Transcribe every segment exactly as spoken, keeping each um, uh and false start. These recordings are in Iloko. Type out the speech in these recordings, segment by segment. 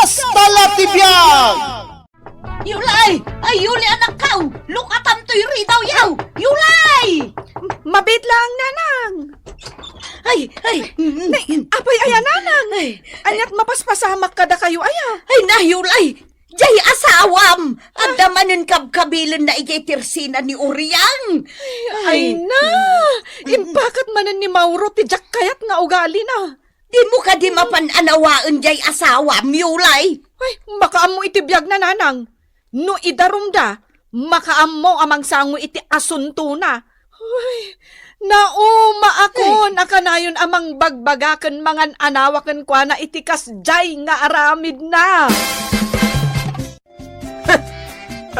Kasta la ti biag! Yulay! Ay, Yulay, anakkaw! Lukatam toy ridaw yaw! Yulay! Mabit lang, nanang! Ay, ay! Nay, apay aya, nanang? Ay. Aniat mapaspasamak kadakayo aya? Ay, na, Yulay! Jay asawam! Adda manen kabkabilenna idiay tersina ni Uriang! Ay, ay, na! Impakat manen ni Mauro ti diak kayat nga ugalina. Dimo kadi mapan anawaen jay asawam, Yulay? Ay, makaammo iti biagna, nanang. No idarumda, makaammo a mangsango iti asuntona. Ay, nauma a kanayon a mangbagbaga ken mangan-anawa kenkuana iti kasjay nga aramidna.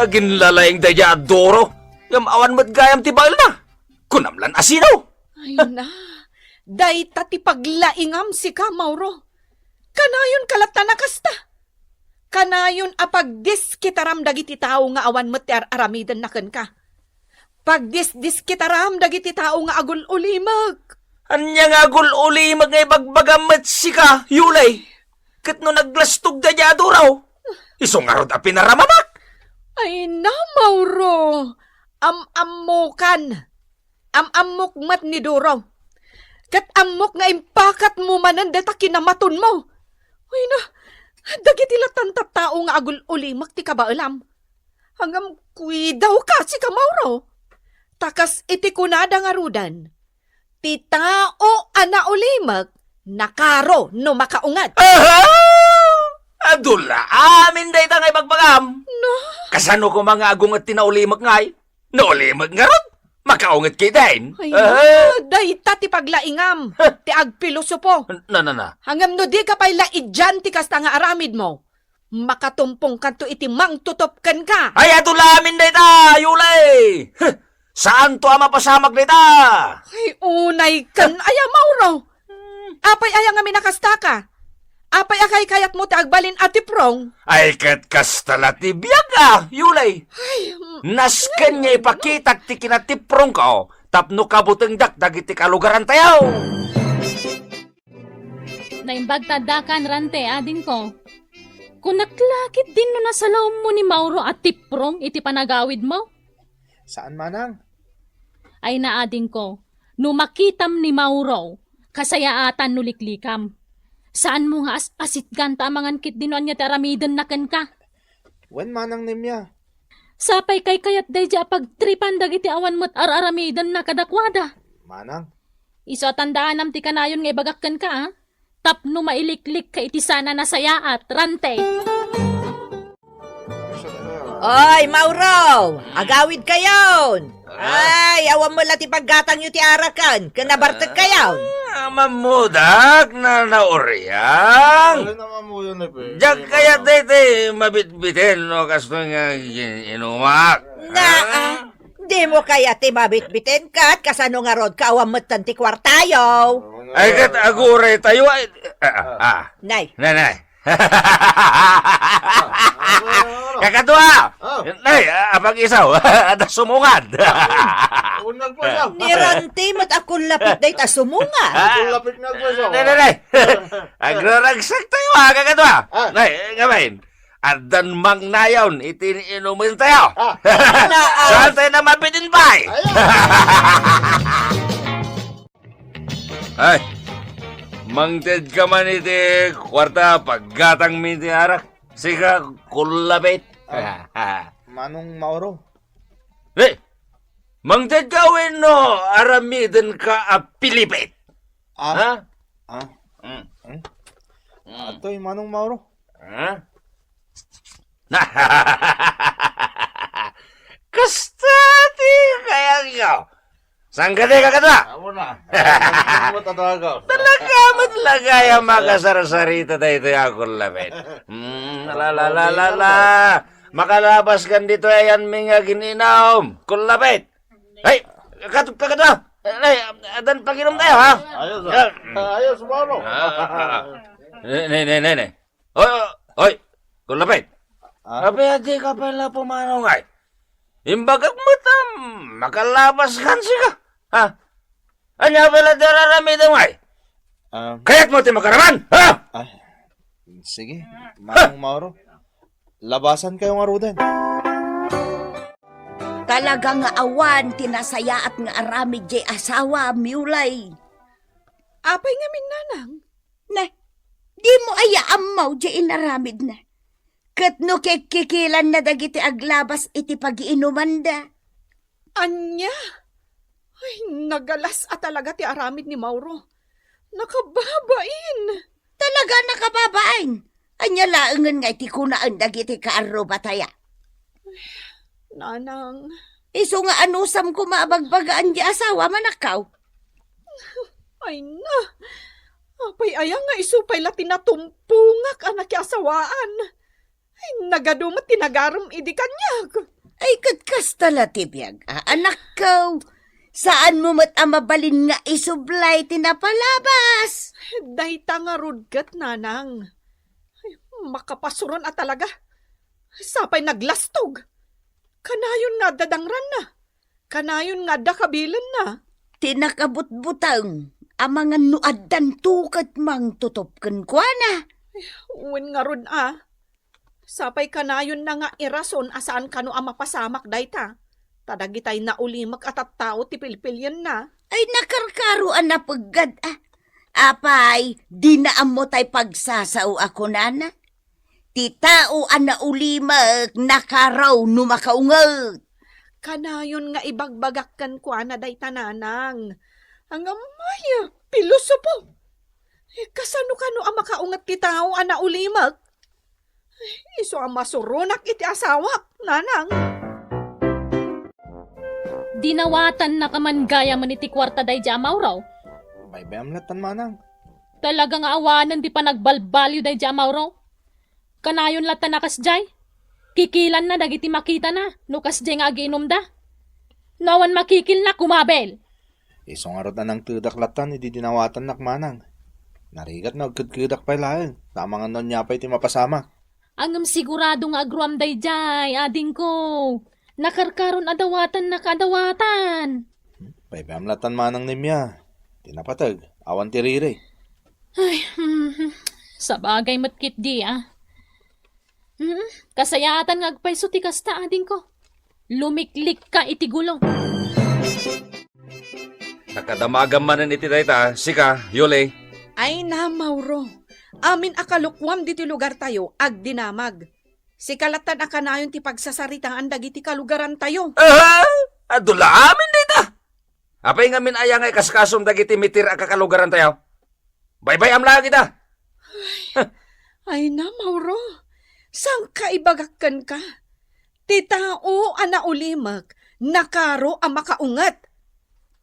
Aginlalaing daydiay a Duro, ngem awan met gayam ti baelna. Kunam lan a sino? Ay na, dayta ti paglaingam sika, Mauro. Kanayon ka latta a kasta. Kanayon a pagdiskitaram dagiti tao nga awan met ti ar-aramidenna kenka. Pagdisdiskitaram dagiti tao nga agul-ulimek. Ania nga agul-ulimek nga ibagbagam met sika, Yulay? Ket no naglastog daydiay a Duro, isu ngarud a pinaramamak? Ay na, Mauro. Am-ammokan. Am-ammok met ni Duro. Ket ammok nga impakatmo manen dayta kinamatonmo. Ay na, dagiti lattan tattao nga agul-ulimek ti kabaelam. Ngem kuidawka, sika, Mauro. Ta kas iti kunada ngaruden, ti tao a naulimek, nakaro no makaunget. Aha! Adu la amin dayta nga ibagbagam. No? Kasano koma nga agunget ti naulimek ngay? No ulimek ngarud, makaunget ketdin. Ay, aha, dayta ti paglaingam, ti agpilosopo. Na, na, na. Ngem no dika pay la idian ti kasta nga aramidmo, makatumpongkanto iti mangtutop kenka. Ay, adu la amin dayta, Yulay! Huh! Saanto a mapasamak dayta! Ay, unay ken aya, Mauro! Hmm. Apay aya ngamin a kastaka? Apay a kaykayatmo ti agbalin a tiprong? Ay, ket kasta la ti biag a, Yulay! Ay, mm. Nasken nga ipakitak ti kinatiprongko tapno kabutengdak dagiti kalugarantayo! Naimbag ta addakan, Rante, adingko. Kunak la ketdin no nasalaommo ni Mauro a tiprong iti panagawidmo? Saan, manang. Ay na, adingko, no makitam ni Mauro, kasayaatan no liklikam. Saanmo nga as-asitgan ta amangan ketdi no ania ti aramidenna kenka? Wen, manang Nemia. Sapay kaykayat daydiay a pagtripan dagiti awan met ar-aramidenna kadakuada. Manang. Isu a tandaanam ti kanayon nga ibagak kenka, a? Tapno mailiklikka iti saan a nasayaat, Rante. Oy, Mauro! Agawidkayon! Ah? Ay, awan met la ti paggatangyo ti araken, ken nabartekkayon. Ah, mammudak, Nana Uriang. Diak kayat daytoy mabitbiten no kastoy nga gin-inumak. Na, ah? Dimo kayat ti mabitbiten ket kasano ngarud ka awan metten ti kuartayo? Ay, ket aguraytayo, ay, ah, ah, ah. Nay. Nay, nay. Kakadua! Oh. Nay, ah, apag-isaw, adda sumungad. Unag pa siya. Ni Rante met a kullapit dayta sumungad. Kullapit nga agpasaw. Nay, nay, nay. Agraragsaktayo, ah, kakadua. Ah. Nay, ngamin. Addan mangnayon iti inumentayo. Ah. Saantayo a mabitbiten pay? Ayan. Ay, mangted ka man iti kuarta, paggatangmi ti arak. Sika, kullapit. Ah, Manong Mauro. Eh, mangted ka wenno aramidenka a pilipit? Ah. Ha? Ah. Mm. Eh? Mm. Atoy, Manong Mauro. Ha? Kasta ti kayatyo. Saan ka di kakadua? Amo na. Amo ta talaga. Talaga met la gayam a kasarsarita daytoy a kullapit. Mm, la, la, la, la, la. Makalabas kan ditoy ayanmi nga gin-inum. Kullapit. Ay, kat-, kakadua. Ay, addan panginumtayo, ha? Ayos, ah. Ah. Ayos, Mauro. Ah, ah, ah. Ne, ne, ne, ne, ne. Oy, oy, oy, kullapit. Ah? Apay a dika pay la pumanaw ngay? Imbagak met a makalabas kan sika. Ha? Ania pay la ti ar-aramidem ngay? Um, kayatmo ti makaraman? Ha? Ay. Sige, Manong Mauro. Labasankayo ngaruden. Talaga nga awan ti nasayaat nga aramid diay asawa, Miulay. Apay ngamin, nanang? Na, dimo aya ammo diay inaramidna? Ket no kikkikilanna dagiti aglabas iti pagiinumanda. Ania? Ay, nagalas a talaga ti aramid ni Mauro. Nakababain. Talaga nakababain. Ania laengen nga iti kunaen dagiti kaarrubataya? Nanang. Isu nga anusam koma a bagbagaan diay asawa, manakkaw? Ay na. Apay aya nga isu pay la ti natumpongak a nakiasawaan? Ay, nagadu met ti nagarem idi kaniak. Ay, ket kasta la ti biag, a, anakkaw. Saanmo met a mabalin nga isublay ti napalabas. Dayta ngarud ket, nanang. Ay, makapasuron a talaga. Sapay naglastog. Kanayon nga adda dangranna. Kanayon nga adda kabilenna. Ti nakabutbuteng, amangan no addanto ket mangtutop kenkuana. Wen ngarud a. Sapay kanayonna nga irason a saan kano a mapasamak dayta. Ta dagitay naulimek a tattao ti pilpilienna. Ay, nakarkaro a napeggad a. Apay, dina ammo tay pagsasao a kunana? Ti tao a naulimek nakaraw no makaunget. Kanayon nga ibagbagak kenkuana dayta, nanang. Angam ay, pilosopo. Eh, kasano kano a makaunget ti tao a naulimek? Isu a masuronak iti asawak, nanang. Dinawatannaka man gayamen iti kuarta daydiay a Mauro. Baybay-am lattan, manang. Talaga nga awanen ti panagbalbaliw daydiay a Mauro. Kanayon lattan a kasdiay. Kikilanna dagiti makitana no kasdiay nga agiinumda. No awan makikilna, kumabel. Isu ngarud a nangtedak lattan idi dinawatannak, manang. Narigat no agkedkedak pay laeng, ta amangan no ania pay ti mapasamak. Ngem sigurado nga agruam daydiay, adingko. Nakarkaron a dawatannaka a dawatan. Hmm, baybay-am lattan, manang Nimia. Ti napateg, awan ti riri. Ay, hmm, sabagay met ketdi, a. Hmm, kasayaatan nga agpayso ti kasta, adingko. Lumiklikka iti gulo. Nakadamagam manen iti dayta, sika, Yuli. Ay na, Mauro. Amin a kalukuam ditoy lugartayo, agdinamag. Sika lattan a kanayon ti pagsasaritaan dagiti kalugarantayo. Ah, adu la amin dayta. Apay ngamin aya nga ikaskasom dagiti mitir a kakalugarantayo? Baybay-am laeng ita. Ay na, Mauro. Saan ka ibagak kenka? Ti tao a naulimek, nakaro a makaunget.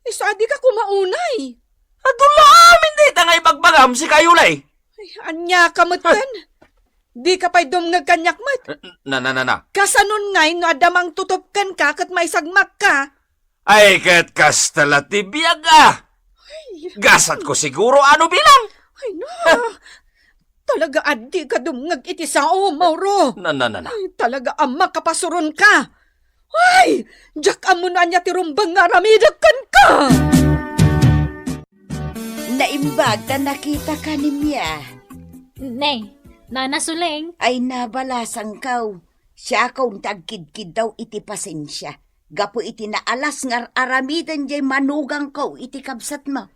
Isu a dika koma unay. Adu la amin dayta nga ibagbagam, sika, Yuli. Ay, ania ka met ken? Dika pay dumngeg kaniak met. Na, na, na, na. Kasanon ngay no adda mangtutop kenka ket maisagmakka? Ay, ket kasta la ti biag, a. Ay. Gasatko siguro a no bilang. Ay, na. Talaga a dika dumngeg iti sao, Mauro. Na, na, na, na. Ay, talaga a makapasuron ka. Ay, diak ammo no ania ti rumbeng nga aramidek kenka. Naimbag ta nakitaka, Nimia. Ne, Nana Suleng. Ay, nabalasangkaw. Siakon ti agkidkiddaw iti pasensia gapu iti naalas nga ar-aramiden diay manugangko iti kabsatmo.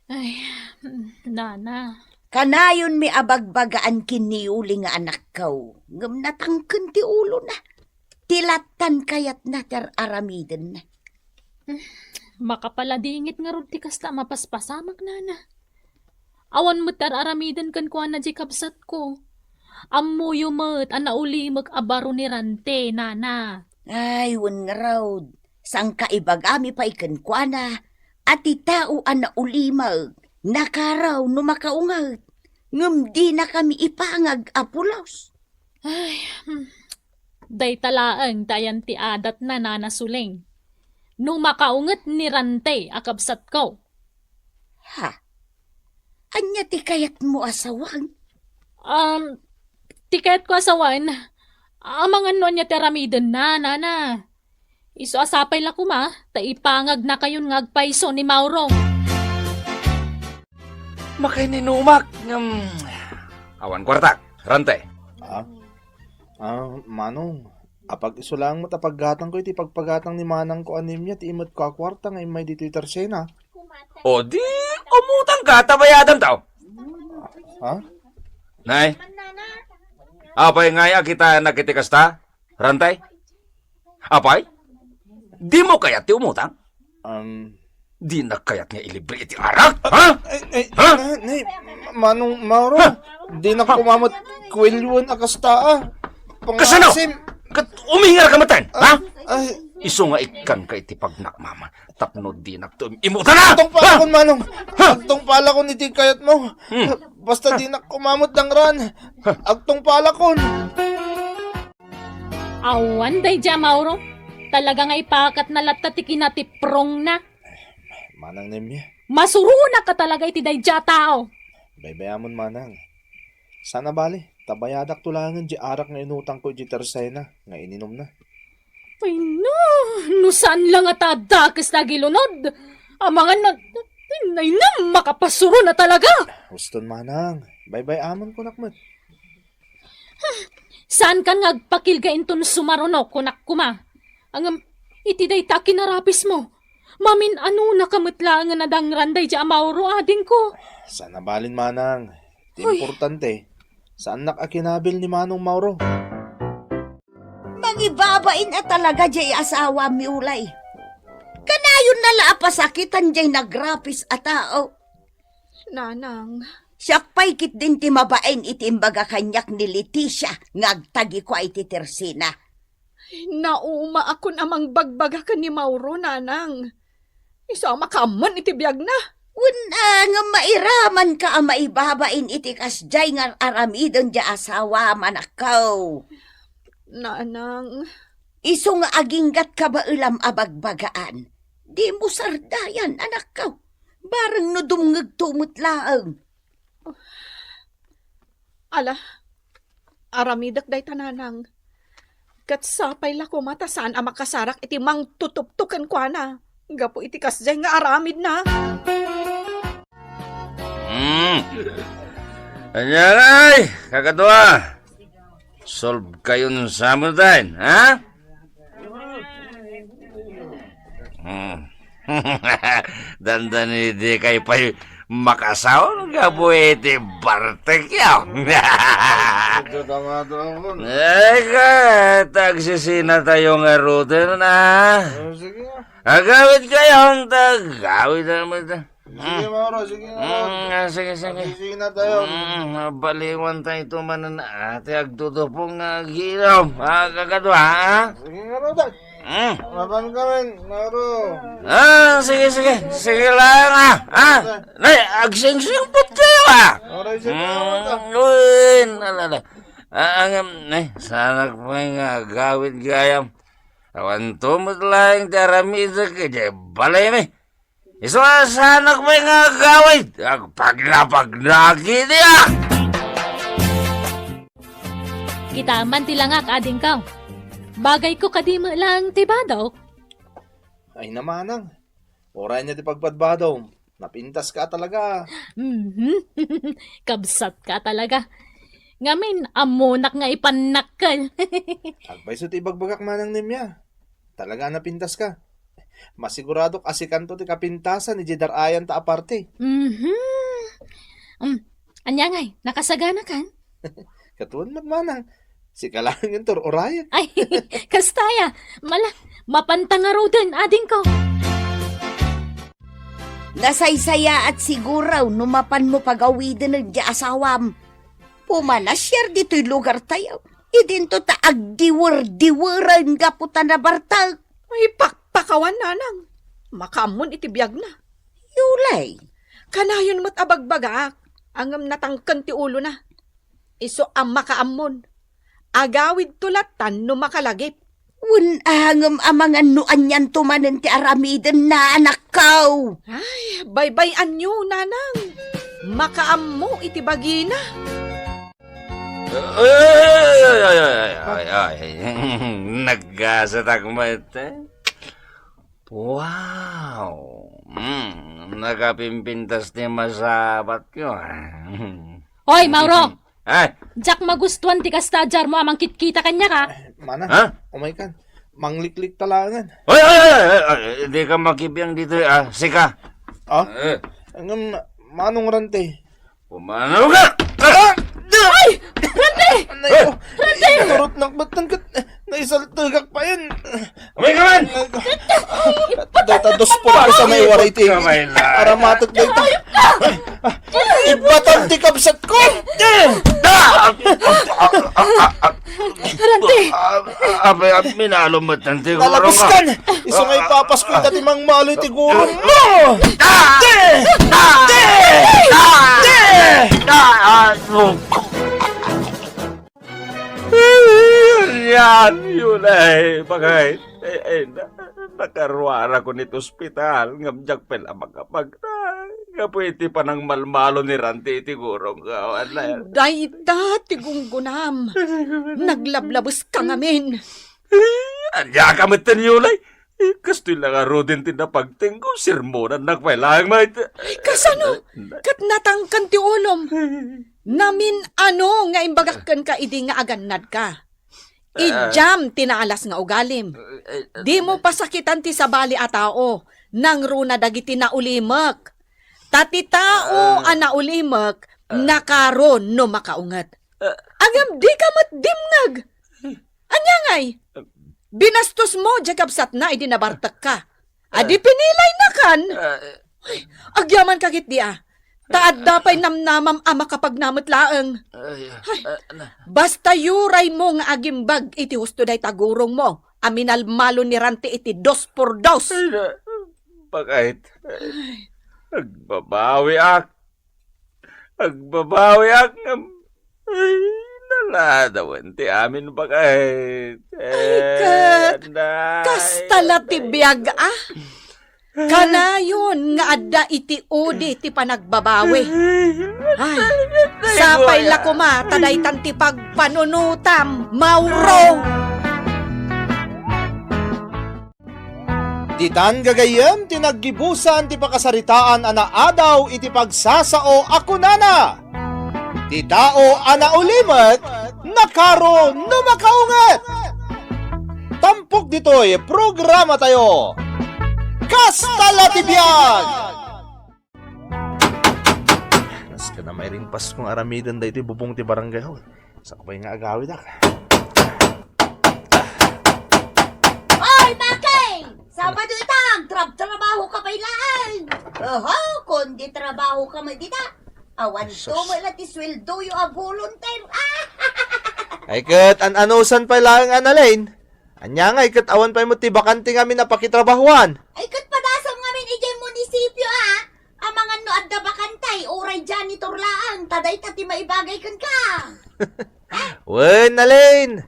Ay, nana. Kanayonmi a bagbagaan ken ni Yuli nga anakko, ngem natangken ti ulona. Ti lattan kayatna ti ar-aramidenna. Makapaladingit ngarud ti kasta a mapaspasamak, nana. Awan met ti ar-aramiden kenkuana diay kabsatko. Ammoyo met a naulimek a baro ni Rante, nana. Ay, wen ngarud, sangka ibagami pay kenkuana a ti tao a naulimek, nakaraw no makaunget, ngem dinakami ipangag a pulos. Ay, hmm. Dayta laeng ti ayan ti adatna, Nana Suleng. No makaunget ni Rante a kabsatko. Ha? Ania ti kayatmo a sawen? Um, ti kayatko a sawen, amangan no ania ti aramidenna, nana. Isu a sapay la koma, ta ipangagnakayon nga agpayso ni Mauro. Makaininumak, ngem Awan kuartak, Rante. Ah? Ah, Manong, apag-iso laeng met a paggatangko iti pagpagatang ni manangko a Nemia ti imetko a kuarta nga immay ditoy tersena. O di, umutangka ta bayadanta. Ha? Nay? Apay ngay a kitaennak iti kasta? Rantay? Apay? Dimo kayat ti umutang? Um, Dinak kayat nga ilibre iti arak? Ha? Ay, ay, Ha? Nay, Nay, Manong Mauro, dinak kumamet kuelioen a kasta, ah. Kasano? Pangasim. Kat umingar ka matan, ha? Ay. Isu nga ikkanka iti pagnakmama. Tapno dinak to imutana. Agtungpalakon, Manong. Ha? Agtungpalakon iti kayatmo. Hmm. Basta dinak kumamet dangran. Agtungpalakon. Awan daydiay a Mauro. Talaga nga ipakatna latta ti kinatiprongna. Manang Nemia. Masuronak ka talaga iti daydiay a tao. Baybayamon, Manang. Saan a bali, ta bayadakto laengen diay arak nga inutangko iti tersena nga ininumna. Ay no, no saan la nga ta dakes ti agilunod. Amangan na, ay na, makapasurona talaga. Huston, Manang. Baybay-amonko met. Saankan nga agpakilga inton sumaruno, kunak koma. Ngem iti dayta a kinarapismo, mamin-anonaka met laengen a dangran daydiay a Mauro, adingko. Saan a balin, Manang. Ti Hoy. Importante, saannak a kinabil ni Manong Mauro. Mangibabain a talaga diay asawam, Yulay. Kanayonna la a pasakitan diay nagrapis a tao. Nanang. Siak pay ketdin ti mabain iti imbaga kaniak ni Leticia nga agtagi kua iti tersena. Naumaakon a mangbagbaga ken ni Mauro, Nanang. Isu a makaammon iti biagna. Wen, a, ngem mairamanka a maibabain iti kasdiay nga aramiden diay asawam, anakko. Nanang. Isu nga aginggatka baelam a bagbagaan. Dimo sardayan, anakko. Bareng no dumngegto met laeng. Ala, aramidek dayta, Nanang. Ket sapay la koma ta saan a makasarak iti mangtutupto kenkuana gapu iti kasdiay nga aramidna. Hmm. Ania ngay, kakadua? Solve kayon sa amin, ha? Hmm. Dandani dikay pay makasaon gapu iti bartekyo. Ito tama to, Ampon. Ay, ka, tagsisina tayo nga ruten, ah. Oh, sige, ah. Agawid kayo, ang tagawid naman. Sige, Mauro, sige, Mauro. Mm, ah, sige, sige. Magsisina tayo. Mm, mabaliwan tayo ito manen, ati, agtutupong nga aginom. Ah, kakadua, ha? Sige nga, Mauro. Mm. Mapan kami, Mauro. Ah, sige, sige. Sige lang, ah. Ah, nay, agsingsingpot kayo, ah. Mauro, sige, Mauro. Mm, uy, nalala. Ah, ang, nay, sanak pay nga agawid gayam. Awan tumot laeng ti aramidek iti balay mi. Isu a sanak pay nga agawid, agpagnapagna ketdi, ah! Kita man ti langak, adingko. Bagayko kadi met laeng ti badok. Ay, namanang. Uray nia ti pagpadbadom. Napintaska talaga. Mhm. Kabsatka talaga. Ngamin, ammonak nga ipannakkel. Agpayso ti ibagbagak, Manang Nemia. Talaga a napintaska. Masiguradok a sikanto ti kapintasan idiay dar-ayanta a parti. Mhm. Um, ania ngay, nakasaganakan? Katuan met, Manang. Sika laeng ti ur-urayen. Ay, kasta aya. Mala, mapanta ngaruden, adingko. Nasaysayaat siguro no mapanmo pagawiden diay asawam. Pumanasiar ditoy lugartayo. Idinto ta agdiwer-diweren gapu ta nabartek. Ay, pakpakawan, Nanang. Makaammon iti biagna. Yulay. Kanayon met a bagbagaak, ngem natangken ti ulona. Isu a makaammon. Agawidto latta no makalagip. Wen, ngem amangan no anianto manen ti aramidenna, anakko. Ay, baybay-anyo, Nanang. Makaammo iti bagina. Ay, ay, ay, ay, ay, ay, ay. Naggasatak met, eh. Wow! Mm, nakapimpintas ti masapatko. Hoy, Mauro! Ay. Diak magustuan ti kasta a diarmo a mangkitkita kaniak, a. Ay, mana, Ha? Umaykan. Mangliklik talaangan. Ay, ay, ay, ay, ay, ay, di ka makibiang dito, ah. Sika. Ah? Eh. Ngem, manong Rante? Pumanaw ka! Ah! Ay! Rante! Anay ko. Rante! Turot nakbatan ket naisaltegak payen. Umay ka man! Data dos por sa may waray ti. Kamay lang. Aramatek dayta. Ay, ah, ibatam ti kabsat ko! Ah! Rante! Ah, ah, abay, ah, minalo met ti gurong. Nalabuskan! Isu nga ipapas ko ita ti mangmalo iti gurong mo! Ah! Te! Te! Te! Ah! Yan, yun ay, bagay. Eh, eh, na-, nakaruara ko niti ospital, ngem diak pay la makapag-, ah, gapu iti panangmalmalo ni Rante iti gurong ko, awan na. Dayta ti gunggunam. Naglablabes ka ngamin. Eh, ania ka met ten, Yulay? Eh, kastoy la ngaruden ti napagtengko, sermonannak pay laeng met. Ay, kasano? Eh, eh. Ket natangken ti ulom. Namin-ano nga imbagak kenka idi nga agannadka. Ah. Idiam ti naalas nga ugalim. Eh, eh, Dimo pasakitan ti sabali a tao, nangruna dagiti naulimek. Ta ti tao Ah. a naulimek, Ah. nakaro no makaunget. Ah. Ngem dika met dimngeg. Ania ngay? Binastosmo diay kabsatna idi nabartekka. Adi pinilaynakan. Ah. Ay, agyamankak ketdi a. Ta adda pay namnamam a makapagnamot laeng. Ay, Ay, ah, na. Basta uraymo nga agimbag iti husto dayta gurongmo a minalmalo ni Rante iti dos por dos. Ay, na. Bakit? Ay. Agbabawiak. Agbabawiak ngem, ay, naladawen ti amin, bakit? Ay, ket, Eh, anay. Kasta la ti biag, a? Kanayon nga adda iti udi ti panagbabawi. Ay, sapay la koma ta daytan ti pagpanunotam, Mauro. Ditan gagayyem ti naggibusan ti pakasaritaan a naadaw iti pagsasao a kunana, "Ti tao a naulimek, nakaro no makaunget." Tampok ditoy programatayo, Kasta la ti Biag! Kas ka na may ring Paskong aramiden daytoy bubong ti barangay hall. Sakbay nga agawidak. Oy, Maki! Sabado ita, trab-trabaho ka pay laeng. Oho, kundi trabaho ka met dita. Awan Sus. Tumo la ti sweldoyo a volunteer. Ay ket, an-anusan pay laeng, Annalyn. Ania ngay ket awan pay met ti bakante ngamin a pakitrabahoan? Ay ket padasam ngamin idiay munisipio, a. Amangan no adda bakante, uray janitor laeng, ta dayta ti maibagay kenka. Wen, Annalyn!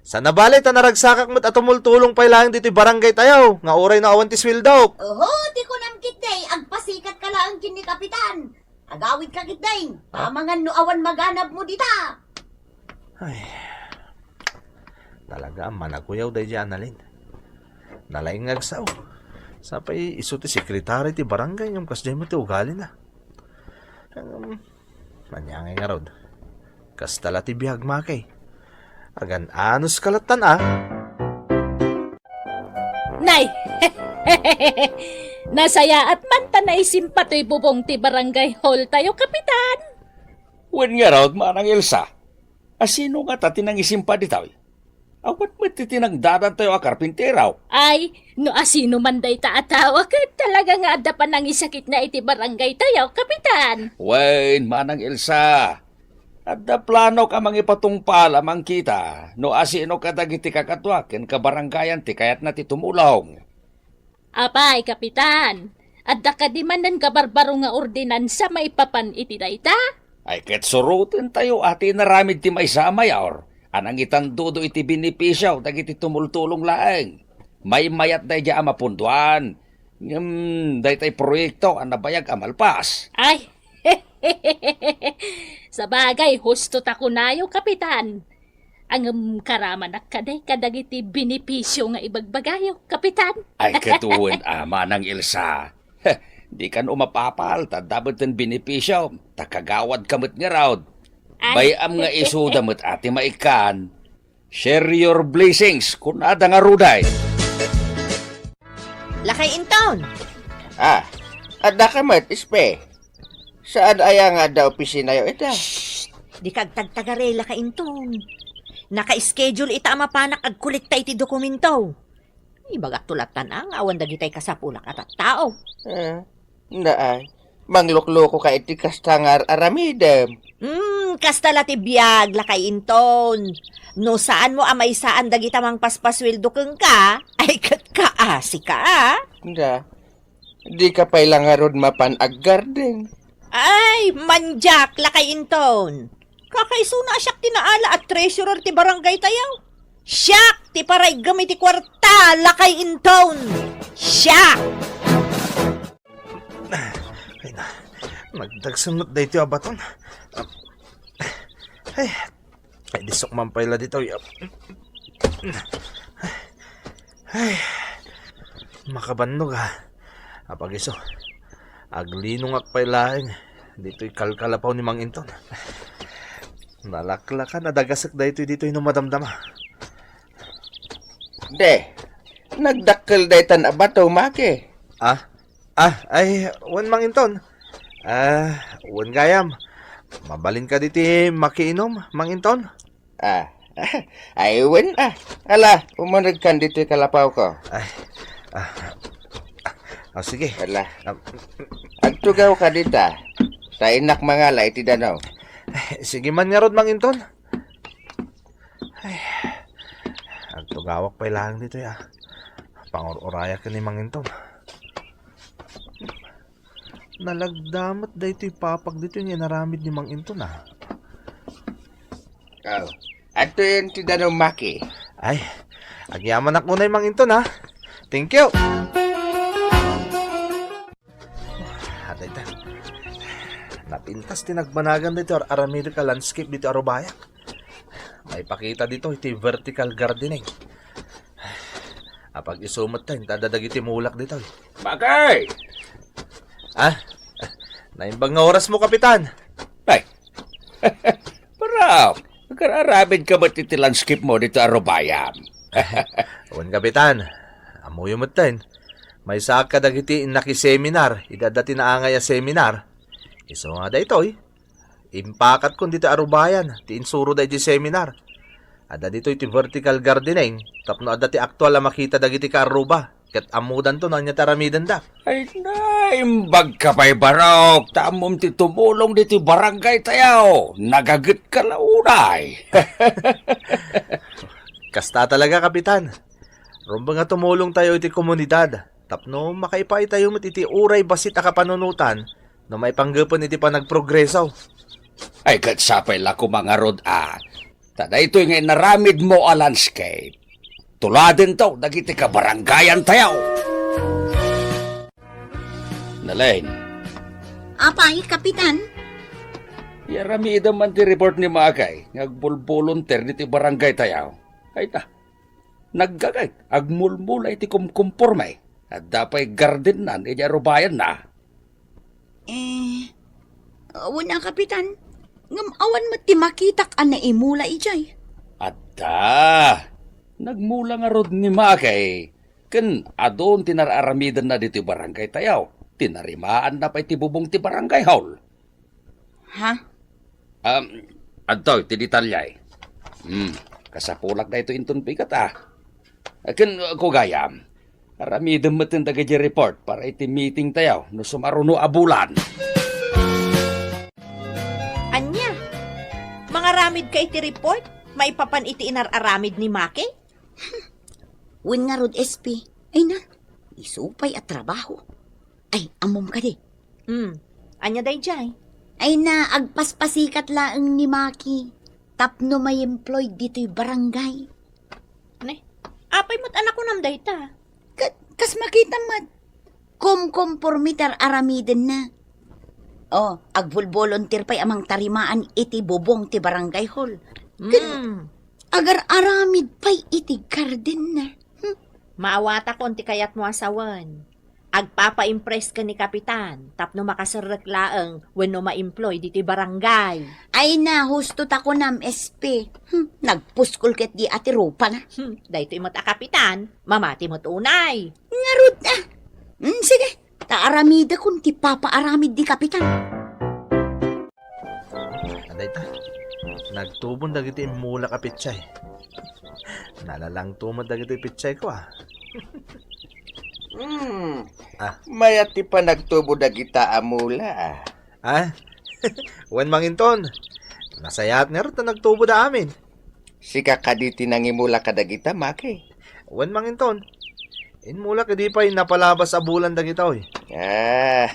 Sana bale ta naragsakak met a tumultulong pay laeng ditoy barangay tayo, nga uray no awan ti sweldok. Oho, ti kunam ketdi, agpasikat ka laeng ken ni Kapitan. Agawid ka ketdi, Ah? Amangan no awan maganabmo dita. Ay, talaga a manakuyaw daydiay Annalyn. Nalaing nga agsao. Sapay isu ti sekretary ti barangay ngem kasdiay met ti ugalina. Ngem, ania ngay ngarud? Kasta la ti biag, Maki. Agan-anos ka lattan, a? Nay! Nasayaat man ta naisimpa toy bubong ti barangay hall tayo, Kapitan. Wen ngarud, Manang Elsa, asino ngata ti nangisimpa ditoy? Awan met ti tinangdadantayo a karpintero. Ay, no asino man dayta a tao, ket talaga nga adda panangisakitna iti barangay tayo, Kapitan. Wen, Manang Elsa, adda planok a mangipatungpal a mangkita no asino kadagiti kakaduak ken kabarangayan ti kayatna ti tumulong. Apay, Kapitan, adda kadi manen kabarbaro nga ordinansa maipapan iti dayta? Ay, ket surotentayo a ti inaramid ti maysa a mayor a nangitandudo iti benepisio dagiti tumultulong laeng. Maymayat daydiay a mapundoan. Ngem, daytay proyekto a nabayag a malpas. Ay, sabagay, husto ta kunayo, Kapitan. Ngem karamanak kadi kadagiti benepisio nga ibagbagayo, Kapitan? Ay, ket wen, a, Manang Elsa. Heh, dikan umapapal, ta adda met ti benepisio, ta kagawad ka met ngarud. Bay-am nga isuda met a ti maikkan. Share your blessings, kunada ngarud ay. Lakay Inton! Ah, adda ka met, Espe? Saan aya nga adda opisinayo ita? Shh! Dika agtagtagare, Lakay Inton. Naka-schedule ita a mapanak agkolekta iti dokumento. Ibagakto latta a nga awan dagitay kasapulak a tattao. Ah, naay. Manglukluko ka iti kasta nga ar-aramidem. Hmm, kasta la ti biag, Lakay Inton. No saanmo a maysaan dagita mangpaspasueldo kenka, ay ket kaasi ka, a? Da, di ka pay la ngarud mapan aggarden. Ay, mandiak, Lakay Inton. Kakaisuna a siak ti naala a treasurer ti barangay tayo. Siak ti paraiggem iti kuarta, Lakay Inton. Siak! Ay na, nagdagsen met daytoy a baton. Ay, ay, disok man pay la ditoy. Ay, makabannog, ha. Apagiso, aglinongak pay laeng ditoy kalkalapaw ni Mang Inton. Nalaklakan a dagasek daytoy ditoy no madamdama. De, nagdakkel daytan a bato, Maki. Ah? Ah, ay, wen, Mang Inton. Ah, wen gayam. Mabalin ka diti makiinom, Mang Inton? Ah, ay, wen, ah. Ala, umuneg kan ditoy kalapaw ko. Ay, ah, ah, sige. Ala. Ah, agtugaw ka dita. Ta innak mangala iti danaw. Ay, sige man ngarud, Mang Inton. Ay, agtugawak pay laeng ditoy, a. Pangur-urayak ni Mang Inton. Nalagda met daytoy papag ditoy nga inaramid ni Mang Inton, a. Oh, adtoyen ti danum, Maki. Ay, agyamanak unay, Mang Inton, a. Thank you. Adda ita. Napintas ti nagbanagan ditoy ar-aramidek a landscape ditoy a rubayak. Maipakita ditoy ti vertical gardening. Apag-isu met ta, intada dagiti mulak ditoy. Bakay! Ah? Naimbag nga orasmo, Kapitan. Ay! Para, agar-aramid ka met iti landscape mo ditoy a rubayam. Wen, Kapitan. Ammoyo metten. Maysaak kadagiti nakiseminar, idi adda ti naangay a seminar. Isu nga daytoy, impakatkon ditoy a rubayan ti insuroda iti seminar. Adda ditoy ti vertical gardening, tapno adda ti aktual a makita dagiti kaarruba, ket ammodanto no ania ti aramidenda. Ay, naimbag ka pay, Barok, ta ammom ti tumulong ditoy barangay tayo. Nagaget ka la unay. Kasta talaga, Kapitan. Rumbeng a tumulong tayo iti komunidad tapno makaipaay tayo met iti uray bassit a kapanunotan no maipanggepen iti panagprogreso. Ay, ket sapay la koma ngarud a ta daytoy nga inaramidmo a landscape, tuladento dagiti kabarangayan tayo. Naleng. Apay, Kapitan? Iaramidem man ti report ni Makay nga agbolbolunter ditoy barangay tayo. Ay ta, naggaget, agmulmula iti kumkumporme. Adda pay gardennan idiay arubayanna. Eh, wen a, Kapitan. Ngem awan met ti makitak a naimula idiay. Adda. Nagmula ngarud ni Makay ken adun ti nar-aramidenna ditoy barangay tayo. Tinarimaanna pay ti bubong ti barangay hall. Ha? Um, adtoy ti detalyay. Hmm, kasapulak daytoy inton bigat, a. Ken, uh, kugayam, aramidem metten dagiti report para iti meeting tayo no sumaruno a bulan. Ania? Mangaramid ka iti report maipapan iti inar-aramid ni Maki? Wen ngarud, S P. Ay na, isu pay a trabaho. Ay, ammom kadi? Hmm. Ania daydiay? Ay na, agpaspasikat laeng ni Maki tapno ma-employed ditoy barangay. Ne? Apay met a nakunam dayta? Ka-, kas makitam met, kumkumpormi ti ar-aramidenna. Oh, agvolvolunteer pay a mangtarimaan iti bubong ti barangay hall. Ken Hmm. agar-aramid pay iti gardenna. Hmm. Maawatakon ti kayatmo a sawen. Agpapa-impress ken ni Kapitan tapno makaserrek laeng wenno ma-employ ditoy barangay. Ay na, husto ta kunam, S P. Hmm, nagpuskol ket di ati rupana. Hmm, daytoy met a kapitan, mamati met unay. Ngarud, ah. Hmm, sige, ta aramidakon ti papaaramid di kapitan. Adayta, nagtubon dagiti immulak a petsay. Nalalangto met dagiti petsay ko, ah. Hmm. Ah. Mayat ti panagtubo dagita a mula, ah. Ah? Wen manginton. Nasayaat ngarud ta nagtubo da amin. Sika kadi ti nangimula kadagita, Maki? Wen manginton. Immulak idi pay napalabas a bulan dagitoy. Ah,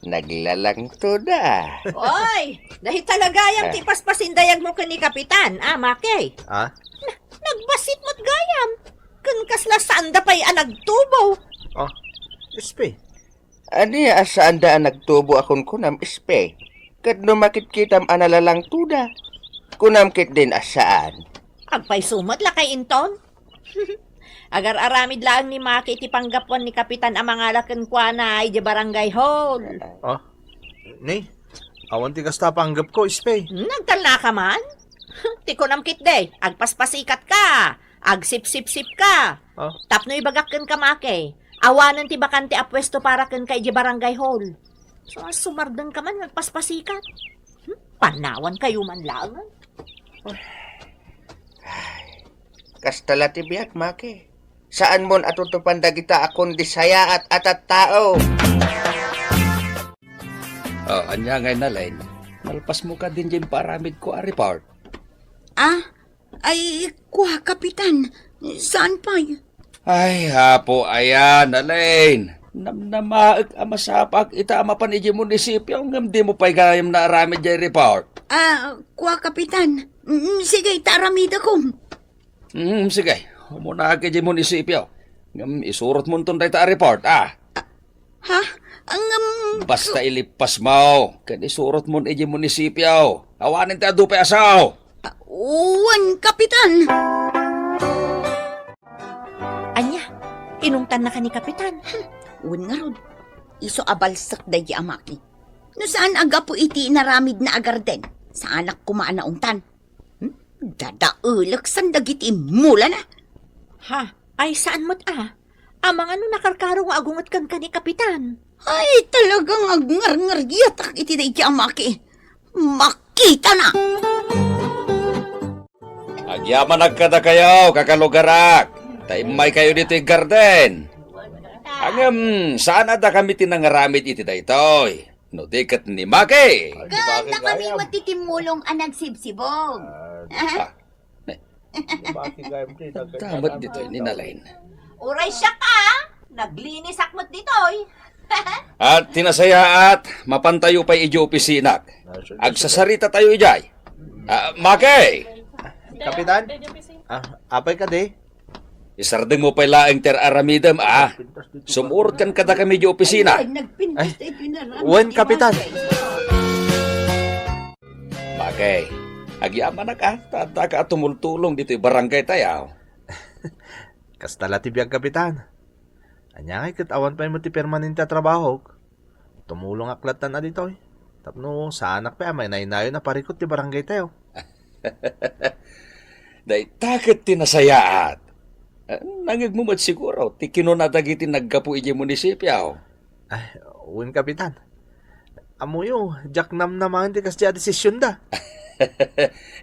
naglalangto da. Oy, dahil talaga yan Ah. ti paspasindayag mo ken ni Kapitan, ah, Maki? Ah? Na, nagbasit mo't gayam. Ken kasla saan da pay a nagtubo. Oh, S P. Ania a saan da a nagtubo a kunkunam, S P? Ket no makitkitam a nalalangto da, kunam ketdin a saan. Agpayso met lakay inton? Agar-aramid laeng ni Maki iti panggapuan ni Kapitan a mangala kenkuana idiay barangay hall. Ah? Ni? Awan ti kasta panggep ko, S P. Hmm, nagtalna ka man? Ti kunam ketdi, agpaspasikat ka, agsipsipsip ka. Ah? Tapno ibagak kenka, Maki, awanen ti bakante a puesto para kenka idiay barangay hall. So, sumardeng ka man, agpaspasikat. Hmm? Panawan kayo man laeng. Ay, kasta la ti biag, Maki. Saan mon atutupan dagita a kundi sayaat a tattao. Oh, ania ngay, Nalain? Nalpas mo kadin diay imparamid ko a report? Ah? Ay, kua, Kapitan. Saan pay? Ay, Apo, aya, Nalain. Namnamaek a masapaak ita a mapan idiay munisipio, ngem di mo pay gayam naaramid diay report. Ah, kua, Kapitan. Mm, sige, ta aramidakon. Hmm, sige. Umunaak idiay munisipio. Ngem isurot monton dayta a report, ah. Ha? Ngem Basta ilippas mo, ken isurot mon idiay munisipio. Awanen ti adu pay a sao. Ah, wen, Kapitan. Ania? Inungtannaka ni Kapitan? Hmm, wen ngarud. Isu a balsek daydi a Maki. No saan a gapu iti inaramidna a garden, saanak koma a naungtan. Hmm? Dadaelek san dagiti immulana. Ha? Ay, saan met a? Amangan no nakarkaro nga agunget kenka ni Kapitan. Ay, talagang agngarngaryatak iti daydi a Maki. Makitana! Agyamanak kadakayo, kakalugarak. Ta immaykayo ditoy garden. Ngem, saan a dakami ti nangaramid iti daytoy? No di ket ni Maki. Ken dakami met ti timmulong a nagsibsibog. Ah, Damat ditoy ni Nalain. Uray siak a, naglinisak met ditoy. At ti nasayaat, mapantayo pay idiay opisinak. Agsasarita tayo idiay. Ah, Maki! Kapitan? Ah, apay kadi? Isardeng mo pay laeng ti ar-aramidem, ah. Sumurot kan kadakami idiay opisina. Ay, nagpintas Ay, tayo pinaram. Wen, Kapitan. Bagay, agyamanak a, ta addaka a tumultulong ditoy barangay tayo. Kasta la ti biag, Kapitan. Ania ngay ket awan pay met ti permanente a trabahok? Tumulongak lattan a ditoy. Tapno saanak pay a mainaynayon a parikut ti barangay tayo. Dayta ket ti nasayaat. Nangngegmo met siguro ti kinuna dagiti naggapu idiay munisipio. Ay, wen, Kapitan. Ammoyo, diak namnamaen ti kasdiay a desisionda.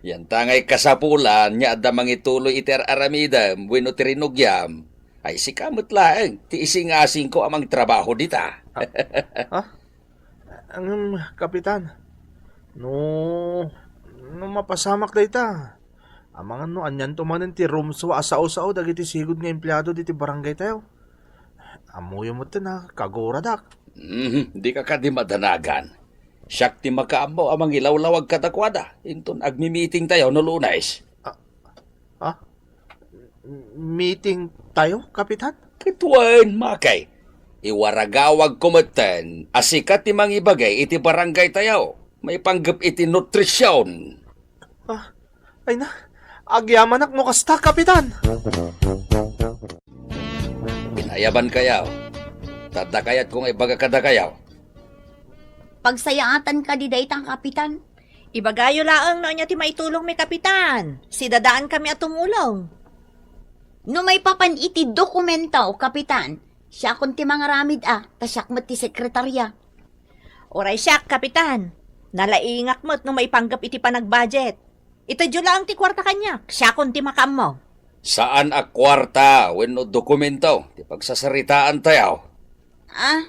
Yanta ngay kasapulan nga adda mangituloy iti ar-aramidem wenno ti rinugiam. Ay, sika met laeng ti isingasingko a mangtrabaho dita. Ah? Ha? Ngem, Kapitan, no, no mapasamak dayta, amangan no anianto manen ti rumsua a sao-sao dagiti sigud nga empleado diti barangay tayo. Ammoyo metten a kaguradak. Mhm, dika kadi madanagan. Siak ti makaammo a mangilawlawag kadakuada inton agmi-meeting tayo no Lunes. Ah, ah? Meeting tayo, Kapitan? Ket wen, Makay. Iwaragawagko metten a sika ti mangibagay iti barangay tayo maipanggep iti nutrision. Ah, ay na, agyamanak no kasta, Kapitan. Inayaban kayo. Adda kayatko nga ibaga kadakayo. Pagsayaatan kadi dayta, Kapitan? Ibagayo laeng no ania ti maitulongmi, Kapitan. Sidadaankami a tumulong. No maipapan iti dokumento, Kapitan, siakon ti mangaramid a, ta siak met ti sekretarya. Uray siak, Kapitan. Nalaingak met no maipanggep iti panagbudget. Itedyo laeng ti kuarta kaniak, siakon ti makaammo. Saan a kuarta wenno dokumento ti pagsasaritaantayo. Ah,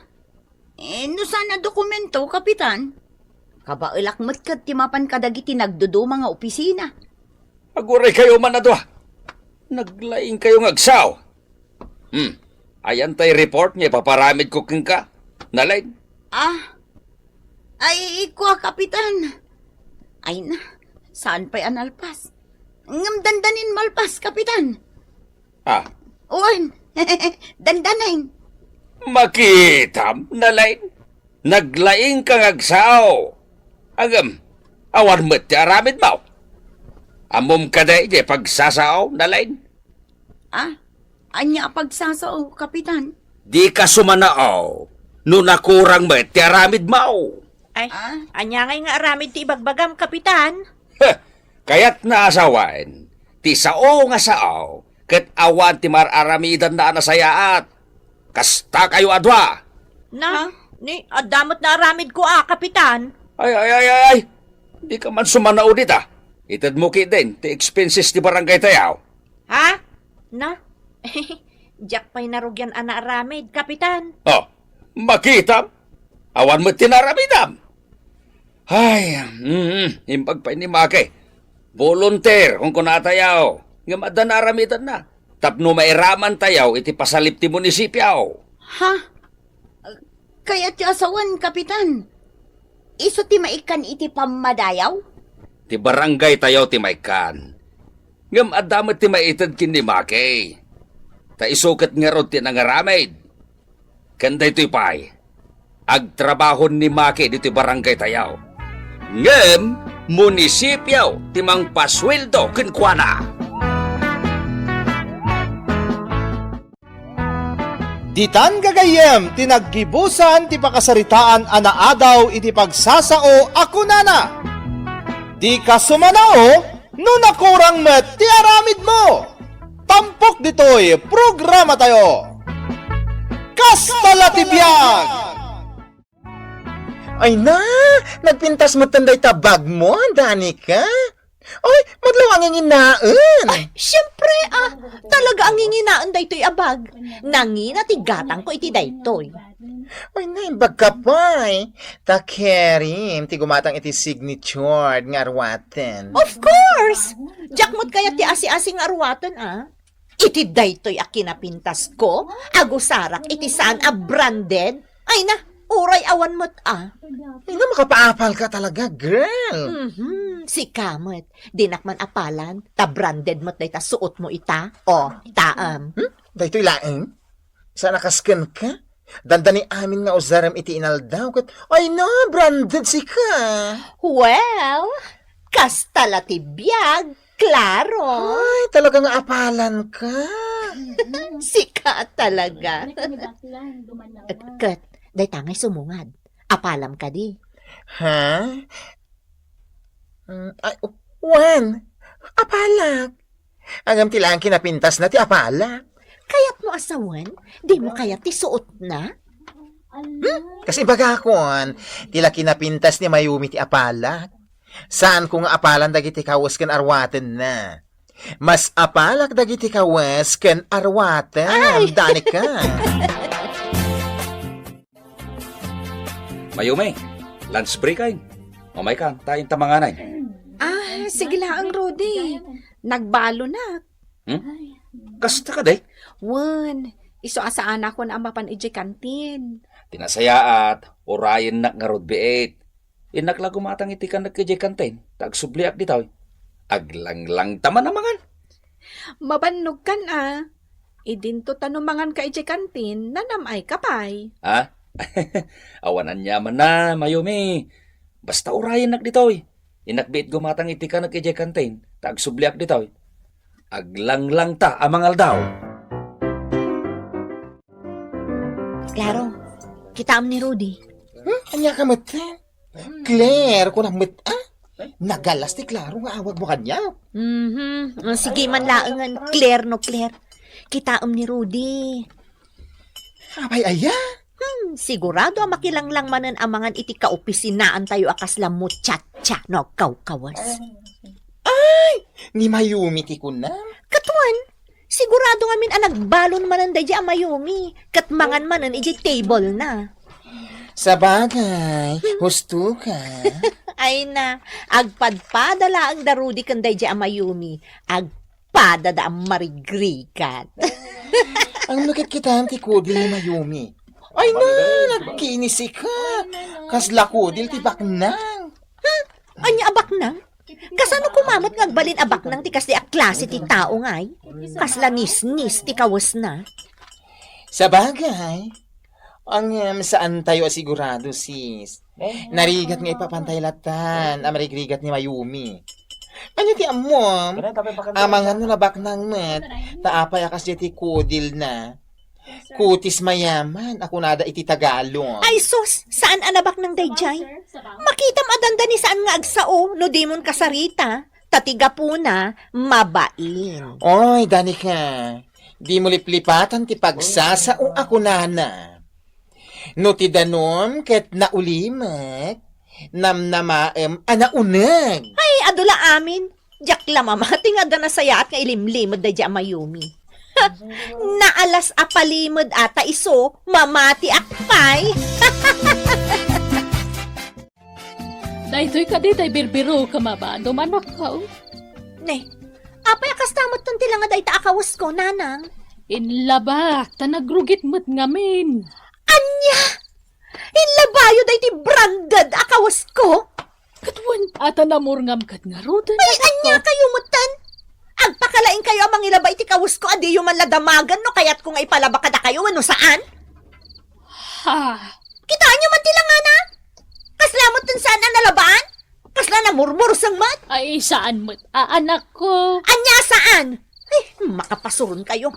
eh, no saan a dokumento, Kapitan? Kabaelak met ket ti mapan kadagiti nagduduma nga opisina. Aguraykayo man a dua. Naglaingkayo nga agsao. Hmm. Ayan tay report nga ipaparamidko kenka, Nalain? Ah, ay, ikua, Kapitan. Ay na, saan pay a nalpas? Ngem dandanin malpas, Kapitan. Ah. Wen, dandanin. Makitam, Nalain. Naglaingka nga agsao. Ngem, awan met ti aramidmo. Ammom kadi diay pagsasao, Nalain? Ah, ania a pagsasao, Kapitan? Dika sumanao no nakurang met ti aramidmo. Ay, Ah? Ania ngay nga aramid ti ibagbagam, Kapitan? Heh, kayatna a sawen ti sao nga sao ket awan ti mar-aramidanna a nasayaat. Kastakayo a dua. Na, Ha? Ni, adda met naaramidko a, Kapitan. Ay, ay, ay, ay, ay. Dika man sumanao dita. Itedmo ketdin ti expenses ti barangaytayo. Ha? Na? Diak pay narugian a naaramid, Kapitan. Oh, makitam? Awan met ti naaramidam. Ay, mm, imbag pay ni Maki. Volunteer, kunkunatayo. Ngem adda naaramidanna. Tapno mairamantayo iti pasalip ti munisipio. Ha? Kayatyo a sawen, Kapitan? Isu ti maikkan iti pammadayaw? Ti barangaytayo ti maikkan. Ngem adda met ti maited ken ni Maki. Ta isu ket ngarud ti nangaramid. Ken daytoy pay, agtrabaho ni Maki ditoy barangaytayo. Ngem, munisipio ti mangpasueldo kenkuana. Ditan gagayyem ti naggibusan ti pakasaritaan a naadaw iti pagsasao a kunana, "Dika sumanao no nakurang met ti aramidmo." Tampok ditoy programatayo. Kasta la ti biag! Ay na, nagpintas metten dayta bagmo, Danica. Oy, madlaw a nginginaen. Ay, siyempre, ah, talaga a nginginaen daytoy a bag. Nangina ti gatangko iti daytoy. Oy, naimbag ka pay. Ta Kerim, ti gumatang iti signature nga arwaten. Of course! Diak met kayat ti asi-asi nga arwaten, ah. Iti daytoy a kinapintasko, agusarak iti saan a branded. Ay na, uray awan met, ah. Ay na, makapaapal ka talaga, girl. Mhm, sika met. Dinak man apalan, ta branded met dayta suotmo ita. O, taem. Hmm? Daytoy laeng? Saan a kas kenka? Dandani amin nga usarem iti inaldaw ket, ay na, branded sika. Well, kasta la ti biag, klaro. Ay, talaga nga apalan ka. Sika talaga. Ket, dayta ngay sumungad. Apalam kadi. Ha? Mm, ay, wen? Apalak. Ngem ti laeng kinapintasna ti apalak. Kayatmo a sawen? Dimo kayat ti suotna? Hmm? Kas ibagakon, ti la kinapintas ni Mayumi ti apalak. Saanko nga apalan dagiti kawes ken arwatenna. Mas apalak dagiti kawes ken arwaten, Ay! Danica. Mayumi, lunch break ay. Umaykan, ta inta manganay. Ah, sige laeng, Rudy. Nagbalonak. Hmm? Kasta kadi? Wen, isu a saanakon a mapan idiay kantin. Ti nasayaat, urayennak ngarud biit. Innak la gumatang iti kanek idiay kantin, ta agsubliak ditoy. Aglanglang ta man a mangan. Mabannogkan a. Idinto ta no manganka idiay kantin, nanam-ayka pay. Ha? Awan aniamanna, Mayumi. Basta urayennak ditoy. Innak biit gumatang iti kanek idiay kantin, ta agsubliak ditoy. Aglanglang ta a mangaldaw. Claro, kitaem ni Rudy. Hmm? Ania ka met? Claire, kunam met, ah? Nagalas ti Claro nga awagmo kaniak. Mhm. Sige man laengen, Claire no Claire. Kitaem ni Rudy. Apay aya? Hmm, sigurado a makilanglang manen a mangan iti kaopisinaantayo a kasla muchacha no agkawkawas. Ay, ni Mayumi ti kunam? Katuan, sigurado ngamin a nagbalon manen daydi a Mayumi, ket mangan manen idiay table na. Sabagay, husto ka. Ay na, agpadpada laeng da Rudy ken daydi a Mayumi. Agpada da a marigrigat. Ang nakit kita ti kudil ni Mayumi. Ay na, nagkinisika. Kasla kudil ti baknang. Ania a baknang? Kasano kumamet nga agbalin a baknang ti kasdi a klase ti tao ngay? Kasla nisnis ti kawesna. Sabagay. Ang, em, saan tayo a sigurado, sis. Narigat nga ipapantay latan a marigrigat ni Mayumi. Anya ti ammom? Amangan no nabaknang met, ta apay a kasdiay ti kudil na. Kutis mayaman a kunada iti Tagalog. Ay sus, saan a nabaknang daydiay? Makitam a dandani saan nga agsao no dimon kasarita, ta ti gapuna, mabain. Oy, Danica, dimo liplipatan ti pagsasao a kunana. No ti danum ket naulimek, namnamaem a nauneg. Ay, adu la amin. Diak la mamati nga adda nasayaat nga ilimlimed daydi a Mayumi. Naalas a palimed ata isu, mamatiak pay. Daytoy kadi tay birbirokem a badom, anakko. Ne, apay a kasta metten ti langa dayta a kawesko, nanang? Inlabak, ta nagrugit met ngamin. Ania? Inlabayo daytoy branded a kawesko? Ket wen, ata namurngam ket ngaruden, anakko. Ay, ania kayo metten? Agpakalaing kayo a mangilaba iti kawesko a diyo man la damagen no kayatko nga ipalaba kadakayo wenno saan? Ha? Kitaenyo man ti langana? Kasla metten saan a nalabaan? Kasla namurmurseng met? Ay, saan met a, anakko. Ania saan? Ay, makapasuron kayo.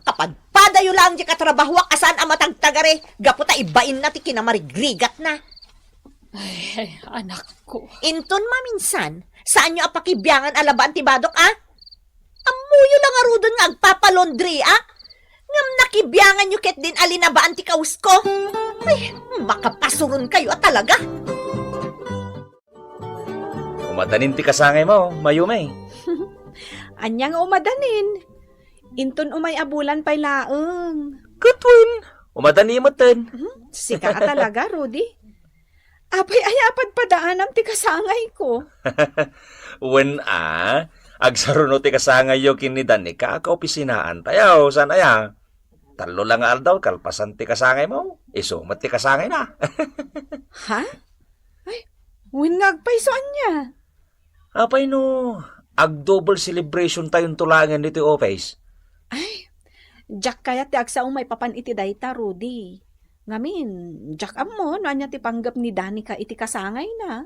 Kapadpadayo laeng diay katrabahoak a saan a matagtagare gapu ta ibainna ti kinamarigrigatna. Ay, ay, anakko. Inton maminsan, saanyo a pakibiangan a labaan ti badok, a? Ammoyo la ngaruden nga agpapalaundry, a? Ngem nakibianganyo ketdin a linabaan ti kawesko? Ay, makapasuron kayo a talaga. Umadanin ti kasangaymo, Mayumi. Ania nga umadanin? Inton umay a bulan pay laeng. Ket wen, umadani metten. Hmm, sika a talaga, Rudy. Apay aya a padpadaanam ti kasangayko? Wen a, agsaruno ti kasangayyo ken ni Danica a kaopisinaantayo, saan aya? Tallo la nga aldaw kalpasan ti kasangaymo, isu met ti kasangayna. Ha? Ay, wen nga agpayso ania? Apay no ag-double celebration tayonto laengen ditoy office? Ay, diak kayat ti agsao maipapan iti dayta, Rudy. Ngamin, diak ammo no ania ti panggep ni Danica iti kasangayna.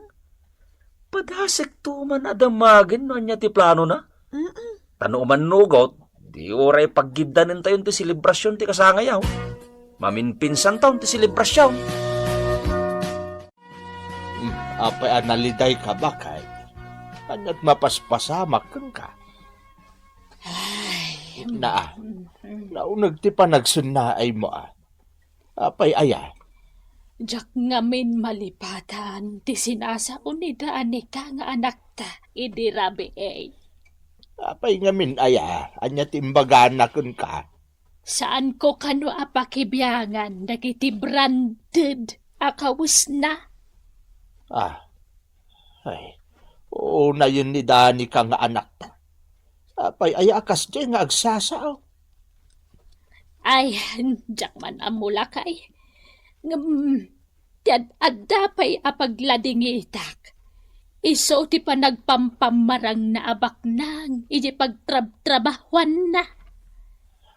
Padasekto man a damagen no ania ti planona. Mm-mm. Ta no umannugot, di uray paggiddanentayon ti selebrasion ti kasangayaw. Maminpinsantaon ti selebrasion. Hmm, apay a naliday ka, bakay? Ania't mapaspasamak kenka? Ay. Naa, nauneg ti panagsennaaymo, a. Apay aya? Diak ngamin malipatan ti sinasao ni Danica nga anakta idi rabii. Apay ngamin aya? Ania ti imbagana kenka? Saanko kano a pakibiangan dagiti branded a kawesna? Ah, ay, unayen ni Danica nga anakta. Apay aya a kasdiay nga agsasao? Ay, diak man ammo lakay. Ngem, ti ad-adda pay a pagladingitak, isu ti panagpampammarangna a baknang iti pagtrabtrabahuanna.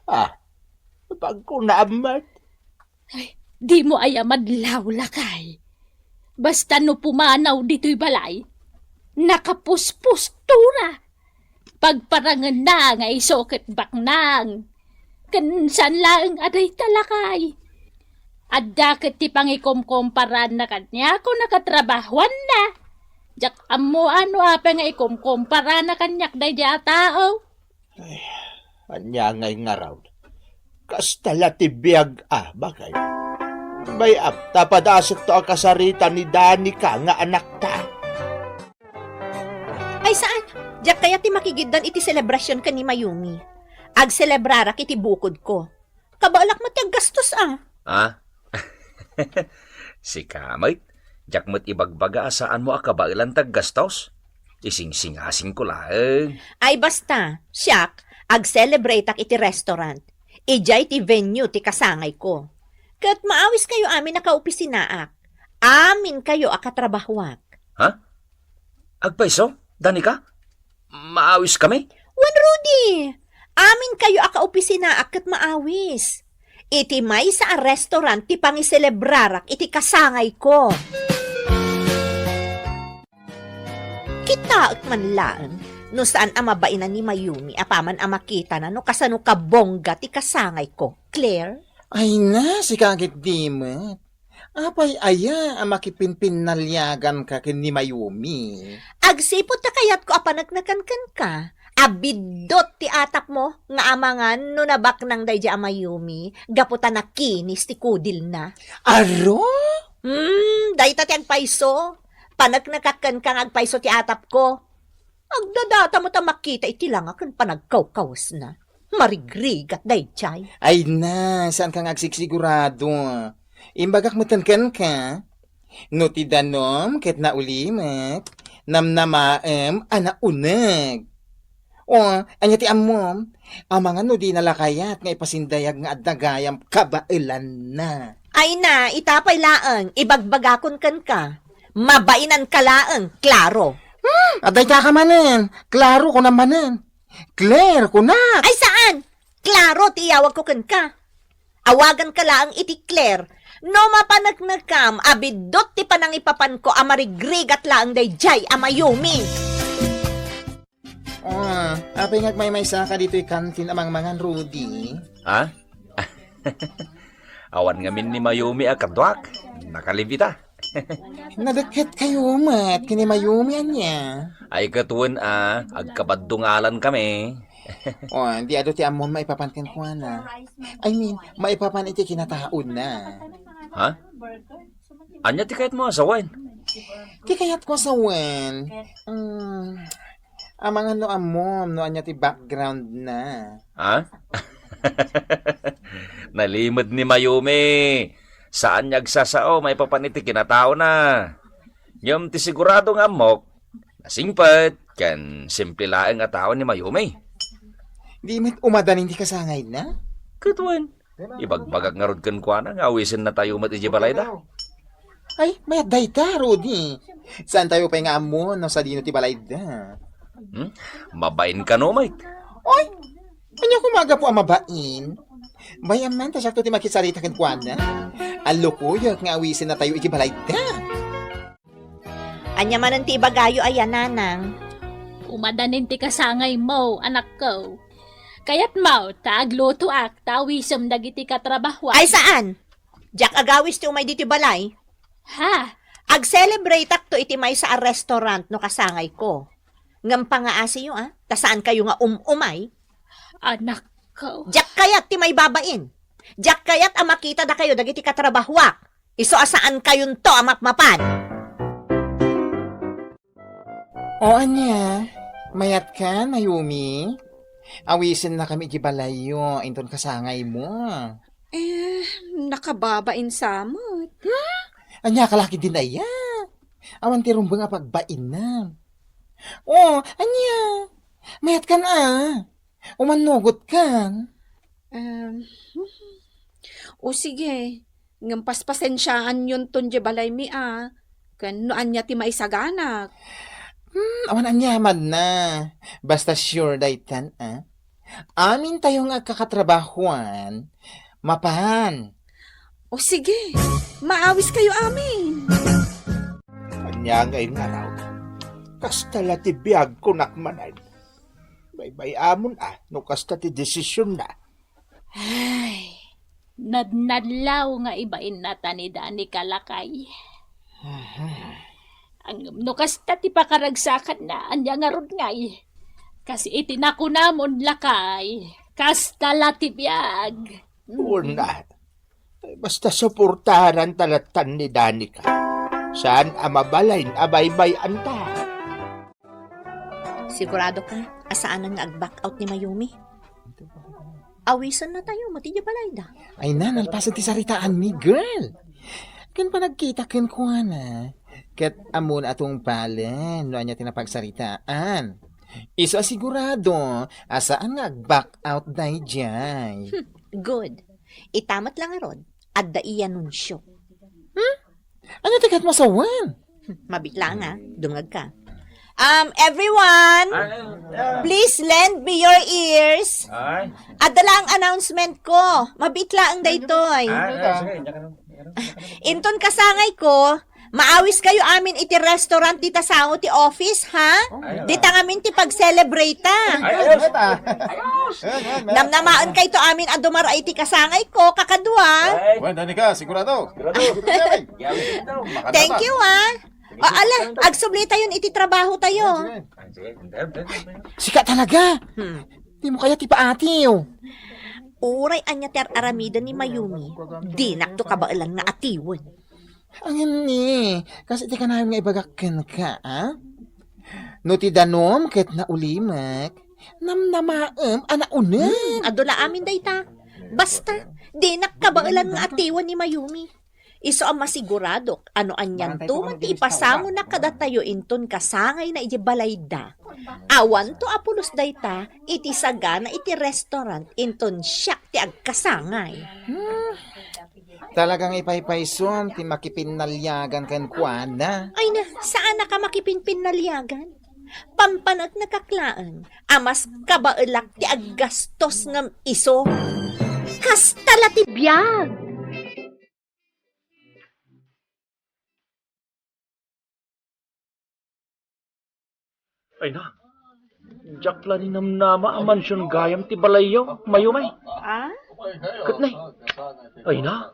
Ah, pagkunaam met. Ay, dimo aya madlaw, lakay. Basta no pumanaw ditoy balay, nakapuspostura. Pagparangenna nga isu ket baknang. Ken saan laeng a dayta, lakay. Adda ket ti pangikomkomparanna kaniak no katrabahuanna. Diak ammo no apay nga ikomkomparana kaniak daydiay a tao. Ay, ania ngay ngarud? Kasta la ti biag a, bakay. Bay-am ta padasekto a kasarita ni Danica nga anakta. Ay, saan? Diak kayat ti makigiddan iti selebrasion ken ni Mayumi. Agselebrarak iti bukodko. Kabaelak met ti aggastos, a. Ah? Sika met, diak met ibagbaga a saanmo a kabaelan ti aggastos. Isingsingasingko laeng. Ay, basta, siak, agselebrateak iti restaurant. Idiay ti venue ti kasangayko. Ket maawiskayo amin a kaopisinaak. Aminkayo a katrabahuak. Ha? Agpayso, Danica? Maawiskami? Wen, Rudy! Aminkayo a kaopisinaak ket maawis. Iti maysa a restaurant ti pangiselebrarak iti kasangayko. Kitaek man laeng no saan a mabainan ni Mayumi apaman a makitana no kasano kabongga ti kasangayko, Claire. Ay na, sika ket di met. Apay aya a makipinpinnaliaganka ken ni Mayumi? Agsipud ta kayatko a paneknekan kenka, a biddut ti atapmo nga amangan no nabaknang daydiay a Mayumi gapu ta nakinis ti kudilna. Aro? Hmm, dayta ti agpayso. Paneknekak kenka nga agpayso ti atapko. Agdadata met a makita iti langa ken panagkawkawesna. Marigrigat daydiay. Ay na, saanka nga agsigsigurado. Imbagak metten kenka, no ti danum ket naulimek, namnamaem a nauneg. O, ania ti ammom? Amangan no dina la kayat nga ipasindayag nga adda gayam kabaelanna. Ay na, ita pay laeng, ibagbagakon kenka. Mabainanka laeng, klaro. Hmm, adda ita ka manen. Klaro, kunam manen. Claire, kuna. Ay, saan? Klaro ti iyawagko kenka. Awaganka laeng iti Claire. No mapaneknekam a biddut ti panangipapanko a marigrigat laeng daydiay a Mayumi. Ah, apay nga agmaymaysaka ditoy kantin a mangmangan, Rudy? Ha? Awan ngamin ni Mayumi a kaduak. Nakalibita. Nadakket kayo met ken ni Mayumi ania? Ay, ket wen a, agkabaddungalan kami. O, di adu ti ammon maipapan kenkuana. I mean, maipapan iti kinataona. Ha? Ania ti kayatmo a sawen? Ti kayatko a sawen, mm, amangan no ammom no ania ti background na. Ha? Nalimed ni Mayumi. Saan nga agsasao maipapan iti kinataona. Ngem ti sigurado nga ammok, nasingpet ken simple laeng a tao ni Mayumi. Di met umadanin ti kasangayna? Ket wen, ibagbagak ngarud kenkuana nga awisenna tayo met idiay balayda. Ay, mayat dayta, Rudy. Saan tayo pay nga ammo no sadino ti balayda? Hmm? Mabain kano, Mike? Oy, ania koma gapu a mabain? Bay-am man ta siakto ti makisarita kenkuana. Allukoyek nga awisenna tayo iti balayda. Ania manen ti ibagayo aya, nanang? Umadanin ti kasangaymo, anakko. Kayatmo ta aglutoak ta awisem dagiti katrabahoan? Ay, saan? Diak agawis ti umay ditoy balay. Ha? Ag-celebrateakto iti maysa a restaurant no kasangayko. Ngem pangaasiyo, a, ta saankayo nga um-umay. Anakko. Diak kayat ti maibabain. Diak kayat a makita dakayo dagiti katrabahoak. Isu a saankayonto a mapmapan. O ania, mayatkan, Mayumi? Awisennakami iti balayyo, inton kasangaymo. Eh, nakababain sa met. Hmm? Ania ka la ketdin aya? Awan ti rumbeng a pagbainam. O, ania? Mayatkan a. Umannugotkan. Em, o sige, ngem paspasensiaanyonton diay balaymi a, ken no ania ti maisaganak. Hmm, awan aniamanna. Basta sure daytan, a. Amintayo nga agkakatrabahoan, mapan. O sige, maawiskayo amin. Ania ngay ngarud? Kasta la ti biag, kunak manen. Baybay-amon a no kasta ti desisionna. Ay, Nadnadlaw nga ibainna ta ni Danica, lakay. Ngem no kasta ti pakaragsakanna, ania ngarud ngay? Kas iti nakunamon, lakay, kasta la ti biag. Una, basta suportaran ta lattan ni Danica. Saan a mabalin a baybay-anta. Sigurado ka a saanen nga ag-back out ni Mayumi? Awisenna tayo, mati di balayda. Ay na, nalpasen ti saritaanmi, girl. Ken panagkita kenkuana. Ket ammona a tungpalen no ania ti napagsaritaan. Isu a sigurado a saan nga ag-back out daydiay. Hmm, good. Ita met la ngarud, adda i-anunsio. Hmm? Ania ti ket masawen? Hmm, mabit laeng, ah. Dumngeg ka. Um, everyone, please lend me your ears. Ay. Adda laeng announcement ko. Mabit laeng daytoy. Ay, ay, sige, diyan ka na. Inton kasangay ko, maawis kayo amin iti restaurant dita sango ti office, ha? Ay, ay. Dita ngamin ti pag-celebrate ta. Ay, ay, ay. Namnamaen kayto amin a dumaro iti kasangay ko, kakadua. Ay. Wen, Danica, sigurado. Sigurado. Sigurado. Thank you, ah. O, ala, agsubli tayon iti trabaho tayo. Sige. Sika talaga. Hmm. Dimo kaya ti paatiw. Uray ania ti ar-aramiden ni Mayumi, dinakto kabaelan nga atiwen. Ngem ni, kas iti kanayon nga ibagak kenka, a? No ti danum ket naulimek, namnamaem a nauneg. Hmm, adu la amin dayta. Basta, dinak kabaelan nga atiwen ni Mayumi. Isu a masiguradok a no anianto man ti ipasangona kadatayo inton kasangayna idiay balayda, awanto a pulos dayta iti sagana iti restaurant inton siak ti agkasangay. Hmm. Talaga nga ipaypaysom ti makipinnaliagan kenkuana. Ay na, saannak a makipinpinnaliagan? Pampaneknek laeng a mas kabaelak ti aggastos ngem isu. Kasta la ti biag! Ay na, diak la ninamnama a mansion gayam ti balayyo, Mayumi. Ah? Ket nay, ay na,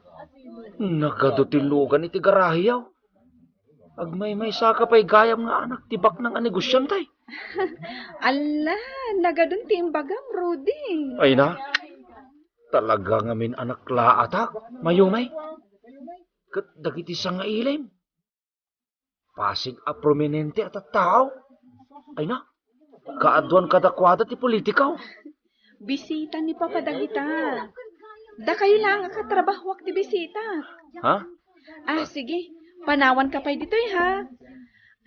nagadu ti lugan iti garaheyo. Agmaymaysaka pay gayam nga anak ti baknang a negosiante. Alla, nagadun ti imbagam, Rudy. Ay na, talaga ngamin a naklaatak, Mayumi. Ket dagiti sangailim, pasig a prominente a tattao. Ay na, kaaduan kadakuada ti politiko. Bisita ni Papa dagita. Dakayo laeng a katrabahoak ti bisita. Ha? Ah, sige. Panawanka pay ditoy, ha?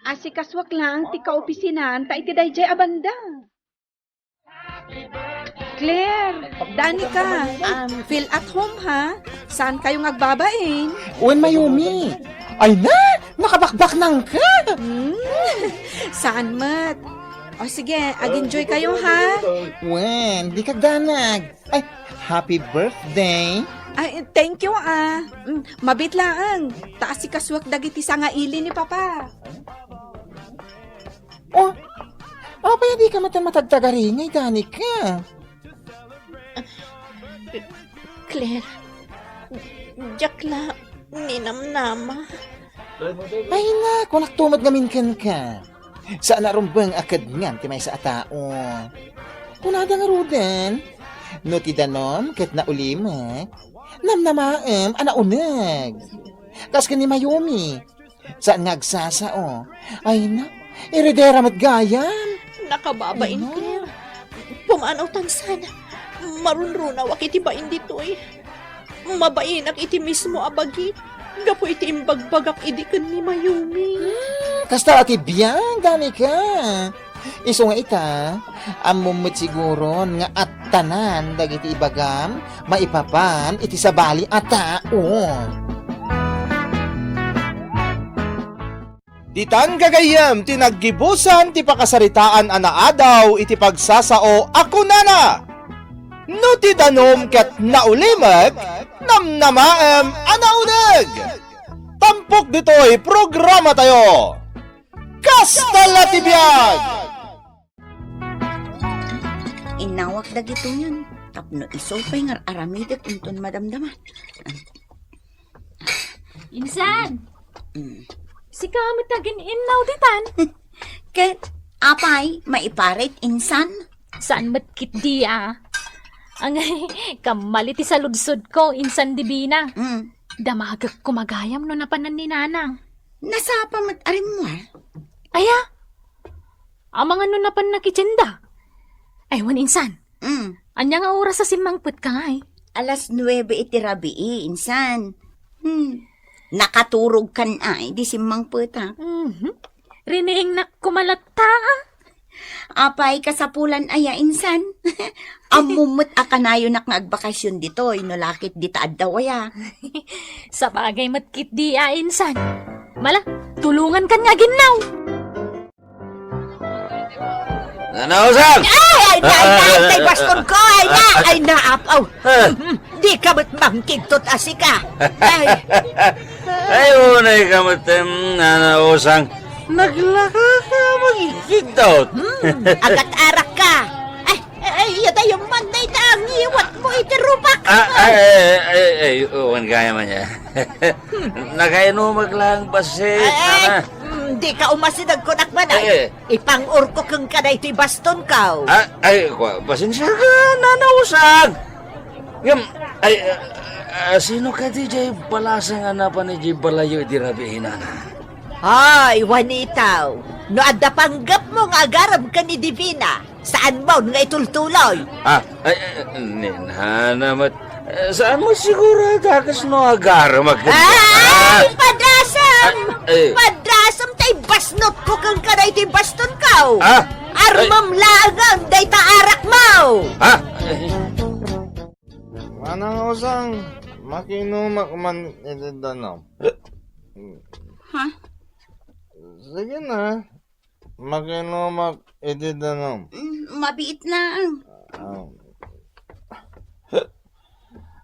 Asikasuak laeng ti kaopisinaan ta iti daydiay a banda. Claire, Danica, um, feel at home, ha? Saan kayo nga agbabain? Wen, Mayumi. Ay na, nakabakbaknangka. Hmm, saan met? O sige, ag-enjoy kayo, ha? Wen, dika agdanag. Ay, happy birthday. Ay, thank you, ah. Mm, mabit laeng. Ta asikasuak dagiti sangaili ni Papa. Oh, apay a dika met matagtagaringay, Danica? Claire, diak la ninamnama. Ay na, kunakto met ngamin kenka. Saan a rumbeng a kedngam ti maysa a tao. Kunada ngaruden, no ti danum ket naulimek, namnamaem a nauneg. Kas ken ni Mayumi, saan nga agsasao. Ay na, iridera met gayam. Nakababain, Claire. Pumanawtan sana. Marunrunawak iti bain ditoy. Mabainak iti mismo a bagik gapu iti imbagbagak idi ken ni Mayumi. Hmm, kasta la ti biag, Danica. Isu nga ita, ammom met siguron nga attanan dagiti ibagam maipapan iti sabali a tao. Ditan gagayyem ti naggibusan ti pakasaritaan a naadaw iti pagsasao a kunana, "No ti danum ket naulimek, namnamaem a nauneg." Tampok ditoy programatayo. Kasta la ti biag! Innawak dagitoyen, ta No isu pay nga aramidek inton madamdama. Insan! Mm. Sika met agin-innaw ditan? Ket, apay, maiparit, insan? Saan met ketdi a? Angay, kammali ti saludsodko, insan Divina. Mm. Damagek koma gayam no napanan ni Nanang. Nasapa met a rimmuar? Aya? Amangan no napanna kitienda? Ay, wen insan. Mm. Ania nga oras a simmangpetka ngay? Alas nuebe iti rabii, insan. Hmm. Nakaturogkan ay di simmangpetak. Mhm. Riniingnak koma latta, a. Apay, kasapulan aya, insan? Ammom met a kanayonak nga agbakasyon ditoy, no lakit dita adda aya. Sabagay met ketdi a, insan. Mala, tulongankan nga aginnaw. Nanausag! Ay, ay, na, ay, na, ay, tay bastonko, ay, na, ay, na, apaw. Ah. Dika met mangkidtot a sika. Ay. Ay, unay ka met, em, nanausang. Naglaka ka, magkidtot. Hmm, agat-arak ka. Ay, ay, ay, iya tayo man, day, ta, ang iwat mo, iti rupak. Ah, ay, ay, ay, ay, uwan kaya man niya. Nakainumak lang, basit, Ay, ay, nana. Mm, di ka umasideg kunak man, ay. Eh, eh. Ipang-urko kenka daytoy bastonko. Ah, ay, kwa, pasensya ka, nanausag. Ngem, ay, ah, ah, sino kadi jay balasang a napan idiay balayo idi rabii, nana? Ay, Juanito, no adda panggepmo nga agarem ken ni Divina, saan mo nga itultuloy? Ah, ay, ay, ni nana met. Eh, saan mo siguro a dakes no agarem a ken Ay, ah? Padasem! Ay, ay. Padasem tay basnotko kenka daytoy bastonko. Ah? Armem Ay. laengen dayta arakmo. Ah? Manang Usang, makinumak man iti danum. Ha? Sige na, makinumak iti danum. Mm, mabiit na. Ah.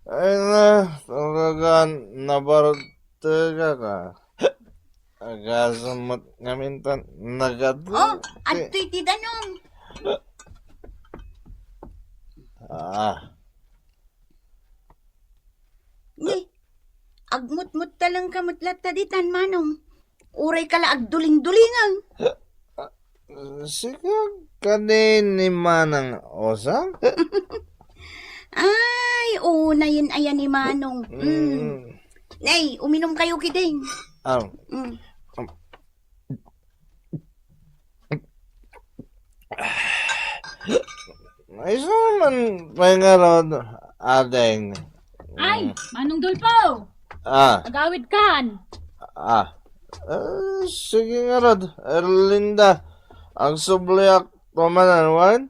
Ay na, talaga, nabartega ka. Agasem met ngamin ta nagadu. Oh, adtoy ti danum. Ah. Ni, agmutmuttaleng ka met latta ditan, Manong. Uray ka la agduling-dulingen. Sika kadi ni Manang Usang? Ay, unayen aya ni Manong. Mm. Mm. Nay, uminom kayo, kiding. Ah. Mm. Ay, saan man pay ngarud, ading? Ay, Manong Dolpo! Ah. Agawid kan. Ah. Eh, sige ngarud, Erlinda. Agsubliak ko manen, wen?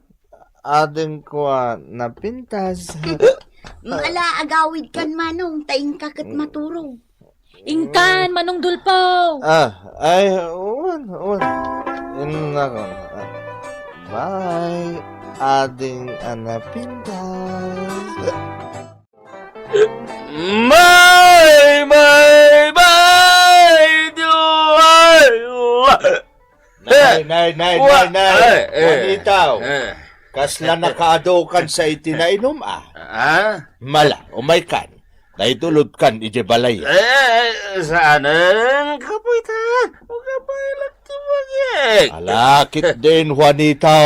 Ading ko a napintas. Ala, agawid kan, Manong, ta inka ket maturog. Inkan, Manong Dolpo! Ah, ay, uwan, uwan. Innako. Bye, ading a napintas. May, may, may, Delilah! Nay, nay, nay, Wa-, nay, nay. Ay, eh. Juanito. Eh. Kasla nakaadukan sa iti nainum, ah. Ah? Mala, umaykan. Naitulodkan iti balay. Eh, eh, saan, eh, kapitan? O, kapitan, ti bagik. Alakit din, Juanito.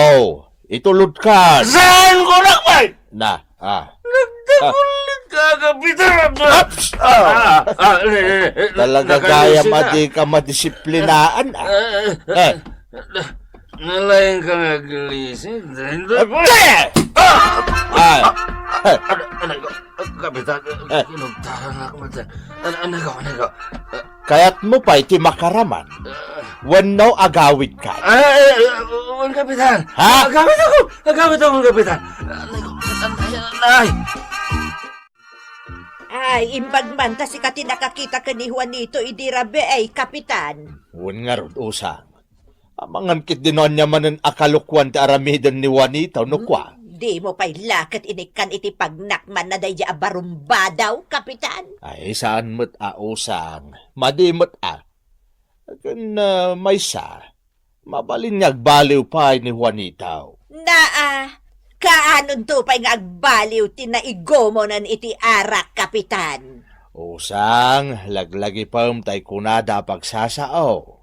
Itulodkan. Saan ko nakpay? Na, ah. Nagdagulit ka, Kapitan! Ups! Ah, ah, eh, eh, eh, Talaga gayam a di ka madisiplinaan, ah. Eh, eh, Eh. Nalaing ka nga glisin, dahil Ah, ah! Ah! Ano, ano ko? Kapitan, Eh. kinugtaran ako, Kapitan. Ano, ano ko, ano ko? Kayat mo pay ti makaraman? Wenno agawid ka? Ay, ay, ay, wen, Kapitan. Ha? Agawid ako! Agawid ako, Kapitan. Anay ko, anay, anay. Ay, imbag man ta sika ti nakakita ken ni Juanito idi rabii, Kapitan. Wen ngarud, Usang. Amangan ketdi no ania manen a kalokuan ti aramiden ni Juanito, no kua? Hmm, dimo pay la ket inikkan iti pagnakmanna daydi a barumbadaw, Kapitan? Ay, saan met a Usang. Madi met a. Ken, ah, maysa, mabalin nga agbaliw pay ni Juanito. Naa, Kaanonto pay nga agbaliw ti naigumonen iti arak, Kapitan? Usang, laglagipem tay kunada a pagsasao.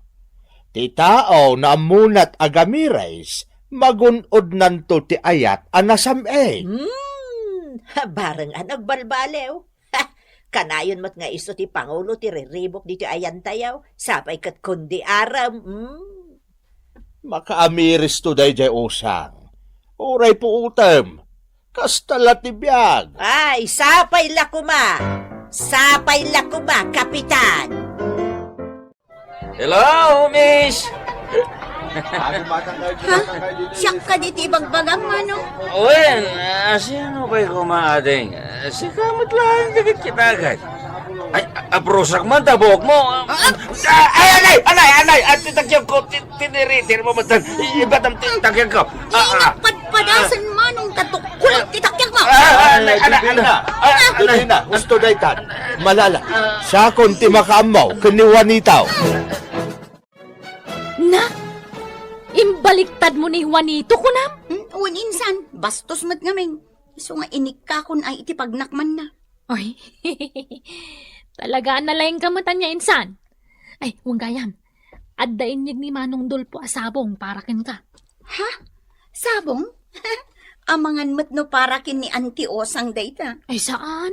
Ti tao no ammonat agamires, magun-odnanto ti ayat a nasam-eng. Hmm, bareng a nagbalbaliw. Ha, kanayon met nga isu ti pangulo ti riribok ditoy ayantayo, sapay ket kundi arem. Hmm. Makaamires to daydiay usang. Uray puotem. Kasta la ti biag. Ay, sapay la koma. Sapay la koma, Kapitan. Hello, miss! Ha? Siak kadi ti ibagbagam, Manong? Wen, ah, sino pay koma, ading? Ah, sika met laeng dagit kita, agay. Ay, a-, aprusak man ta buok mo. Ah, ah, ay, anay, anay, anay, at ti takyag ko, ti-, tiniritir mo matan. I-, ibatam ti takyag ko. Ah, ah. Padpadasen, Manong, ta tukkol ti takyag mo. Ah, ah, anay, anay, anay. Divina, ah, anay. Divina, husto daytan. Malala, siakon ti makaammo ken ni Juanito. Na? Imbaliktad mo ni Juanito, kunam? Hmm, wen insan, bastos met ngamin. Isu nga inikkakon ay iti pagnakmanna. Ay, talaga a nalaing ka met ania insan. Ay, wen gayam, adda inyeg ni Manong Dolpo a sabong para kenka. Ha? Sabong? Amangan met no para ken ni Auntie Osang dayta. Ay, saan?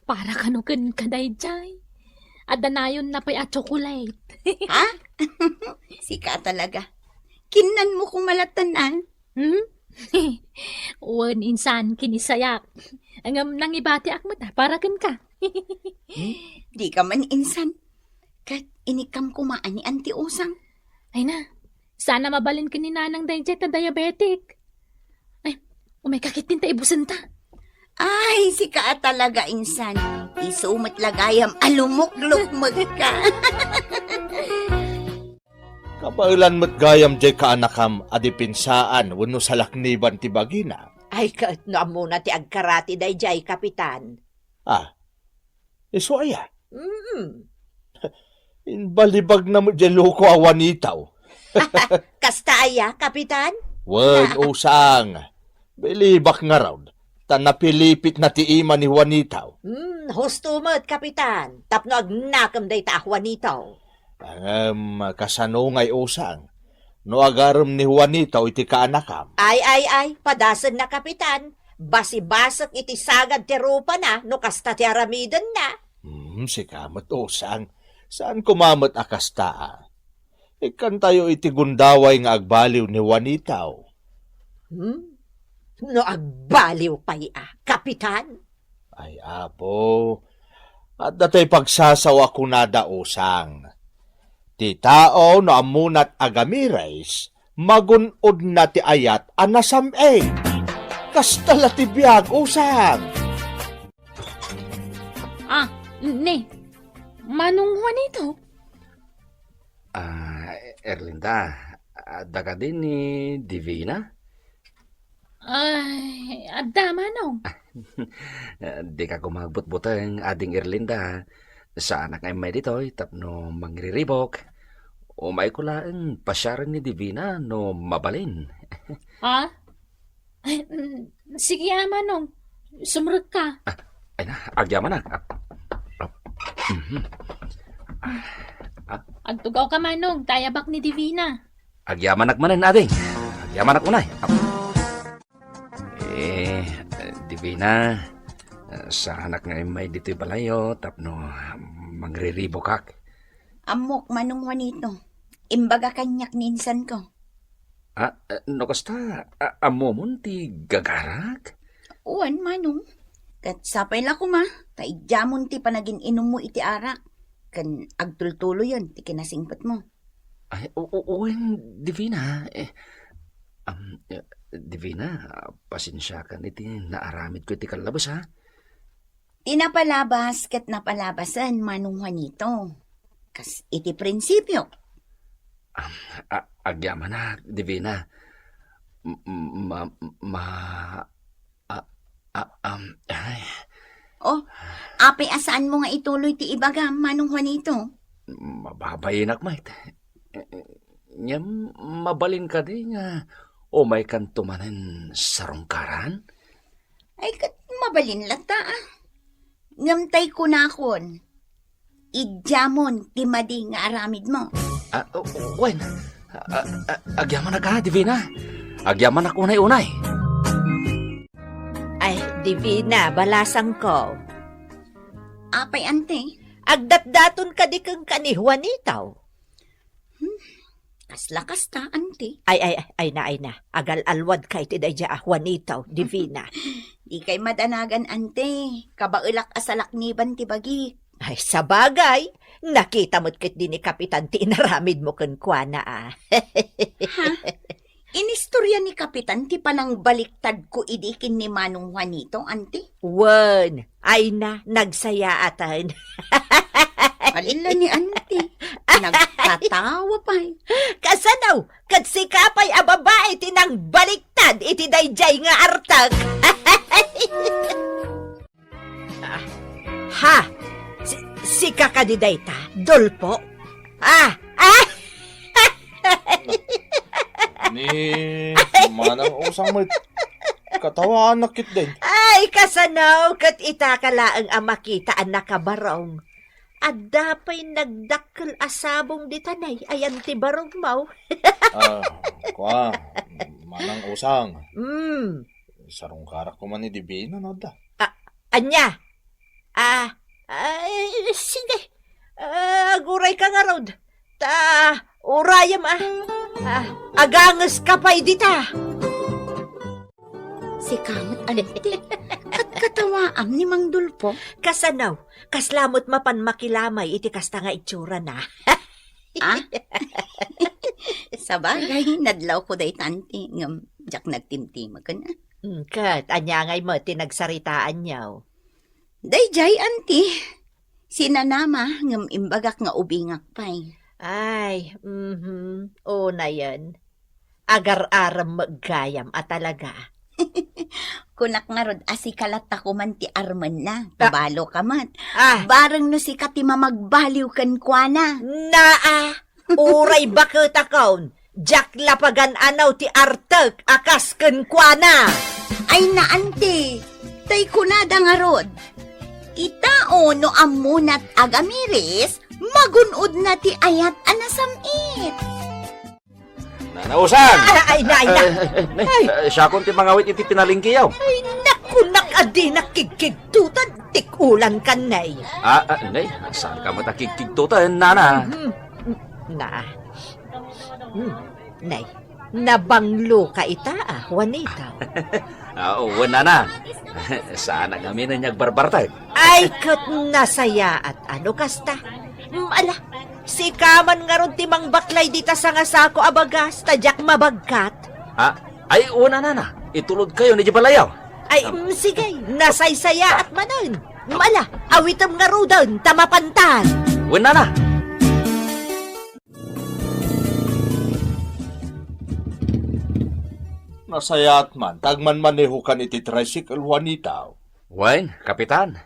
Para kano kenka daydiay. Adda nayonna pay a chocolate. Ha? Sika talaga. Kinnanmo koma latta, ah. Hmm? Wen, insan, kinisayak. Ngem nangibatiak met, ah, para kenka. Hmm? Dika man insan. Ket inikkam koma a ni Auntie Osang. Ay na, sana mabalin ken ni Nanang daydiay ta diabetic. Ay, umayka ketdin ta ibusenta. Ay, sika a talaga insan. Isu met la gayam a lumuklukmegka. Kabaelan met gayam diay kaanakam a di pinsaan wenno salakniban ti bagina. Ay, ket no ammona ti agkarati daydiay, Kapitan. Ah, isu aya? Mm. Imbalibagna met diay loko a Juanito. Kasta aya, Kapitan? Wen, usang. Bilibak ngarud, ta napilipitna ti ima ni Juanito. Hmm, husto met, Kapitan, tapno agnakem dayta a Juanito. Ngem kasano ngay usang no agarem ni Juanito iti kaanakam? Ay, ay, ay, padasenna, Kapitan. Basibasek iti sagad ti rupana no kasta ti aramidenna. Hmm, sika met usang. Saan koma met a kasta, ah. Ikkantayo iti gundaway nga agbaliw ni Juanito. Hmm? No agbaliw pay a, Kapitan? Ay, Apo, adda tay pagsasao a kunada usang. Ti tao no ammonat agamires, magun-odna ti ayat a nasam-eng. Kasta la ti biag, usang. Ah, ni, Manong Juanito? Ah, Erlinda, adda kadi ni Divina? Ay, adda, Manong. Dika koma agbutbuteng, Ading Erlinda. Saanak nga immay ditoy tapno mangriribok. Umayko laeng pasiaren ni Divina no mabalin. Ha? Ay, mm, sige, a, Manong. Sumrekka. Ah, ay na, agyamanak. Ah, ah, mhm. Ah, ah. Agtugawka, Manong, ta ayabak ni Divina. Agyamanak manen, ading. Agyamanak unay. Ah. Eh, Divina, saanak nga immay ditoy balayyo tapno mangriribokak. Ammok, Manong Juanito. Imbaga kaniak ni insanko. Ah, no kasta, a-, ammomon ti gagarak? Wen, Manong. Ket sapay la koma, ta idiamon ti panagin-inummo iti arak, ken agtultuloyen ti kinasingpetmo. Ay, o-, o-, wen, Divina, eh, am, eh, Divina, pasensiakan iti naaramidko iti kallabes, ha? Ti napalabas ket napalabasen, Manong Juanito. Kas iti prinsipio. Am, a-, agyamanak, Divina. M-, ma-, ma-, a-, a-, am, ay. Oh, apay a saanmo nga ituloy ti ibagam, Manong Juanito? Mababaienak met. Ngem mabalin kadi nga Umaykanto manen sarungkaran? Ay, ket mabalin latta, a. Ngem tay kunakon, idiamon ti madi nga aramidmo. Ah, o-, wen. Ah, ah, ah, agyamanak a, Divina. Agyamanak unay-unay. Ay, Divina, balasangko. Apay, ante? Agdatdaton kadi kenka ni Juanito? Hmm, kasla kasta, ante. Ay, ay, ay na, ay na. Agal-alwadka iti daydiay a Juanito, Divina. Dikay madanagan, ante. Kabaelak a salakniban ti bagik. Ay, sabagay. Nakita met ketdi ni Kapitan ti inaramidmo kenkuana, a. Ha? Inistorya ni Kapitan ti panangbaliktadko idi ken ni Manong Juanito, ante? Wen, ay na, nagsayaatan. Ala ni ante, nagtatawa pay. Kasano? Ket sika pay a babai ti nangbaliktad iti daydiay nga artek. Ah, ha? Si-, sika kadi dayta, Dolpo? Ah, ah! Ni Manang Usang met, katawaanak ketdin. Ay, kasano, ket itaka laeng a makita a nakabarong. Adda pay nagdakkel a sabong ditan ay, ayan ti barongmo. Ah, kua, Manang Usang. Mm. Sarungkarak ko man ni Divina, no, da? Ah, anya? Ah, ay, sige. Ah, aguray ka ngarud. Ta, urayam, ah. Ah, aganges ka pay dita. Sika met, ante. Katkatawaam ni Mang Dolpo. Kasano? Kasla met mapan makilamay iti kasta nga itsurana. Ah? Sabagay, nadlawko dayta, ante, ngem diak nagtimtimekan, a. Mm, ket, ania ngay met ti nagsaritaanyo? Daydiay, ante. Sinanama, ngem imbagak nga ubingak pay. Ay, mhm. Unayen. Agar-arem met gayam a talaga. Kunak ngarud a sika latta koman ti armenna. Ah. Kabalo ka met. Ah. Bareng no sika ti mamagbaliw kenkuana. Naa, uray baketakon, diak la pagan-anaw ti artek a kas kenkuana. Ay na, ante, tay kunada ngarud, ti tao no ammona ti agamiris, magun-odna ti ayat a nasam-it. Nana Usang! Ah, ay, na, ay, na. Eh, eh, eh, nay, Ay. eh, siakon ti mangawit iti pinalengkeyo. Ay, naku, nak-, a dinak kigkigtutan, tikulan kan, nay. Ah, ah, nay, saan ka met a kigkigtutan, nana? Mhm. Na. Hmm, nay, nabanglo ka ita, a, Juanito. Ah, oo, nana. Saan a ngamin nga agbarbartek? Ay, ket nasayaat, a, no kasta. Mm, ala, sika man ngarud ti mangbaklay dita sangasako a bagas, ta diak mabagkat. Ah, ay, una, nana. Itulod kayo ni Jibalayaw. Ay, mm, sige, nasaysayaat manen. Mm, ala, awitem ngaruden, ta mapantan. Wen, nana. Nasayaat man, ta agmanmaneho kan iti tricycle, Juanito. Wen, Kapitan.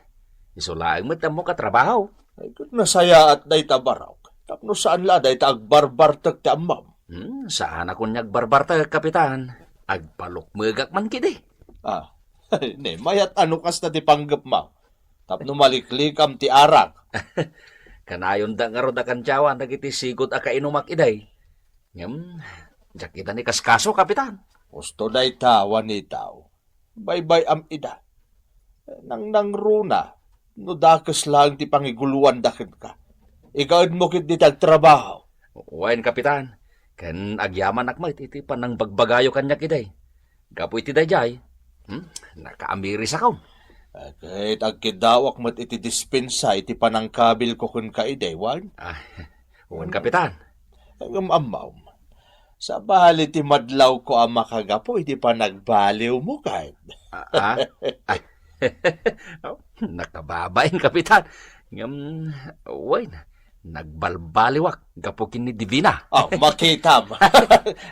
Isu laeng met ammok a trabaho. Ay, ket nasayaat dayta barok. Tapno saan la dayta agbarbartek ti ammam. Hmm, saan a kun agbarbartek, Kapitan. Agpalukmegak man kidi. Ah, ne, mayat a no kasta ti panggepmo. Tapno maliklikam ti arak. Kanayon da ngarud a kandiawan dagiti sigud a kainumak iday. Ngem, diak ida ni kaskaso, Kapitan. Husto dayta, Juanito. Baybay-am ida. Nangnangruna, no dakes laeng ti pangiguloanda kenka. Igaedmo ketdi ti agtrabaho. Wen, Kapitan, ken agyamanak met iti panangbagbagayo kaniak iday. Gapu iti daydiay, hmm, nakaamirisakon. Ket agkidawak met iti dispensa iti panangkabilko kenka iday, wen? Ah, wen, Kapitan. Ngem ammom, sabali ti madlawko a makagapu iti panagbaliwmo, ket. Ah, ah? Ay. Nakababain, Kapitan. Ngem, wen, nagbalbaliwak gapu ken ni Divina. Oh, makitam.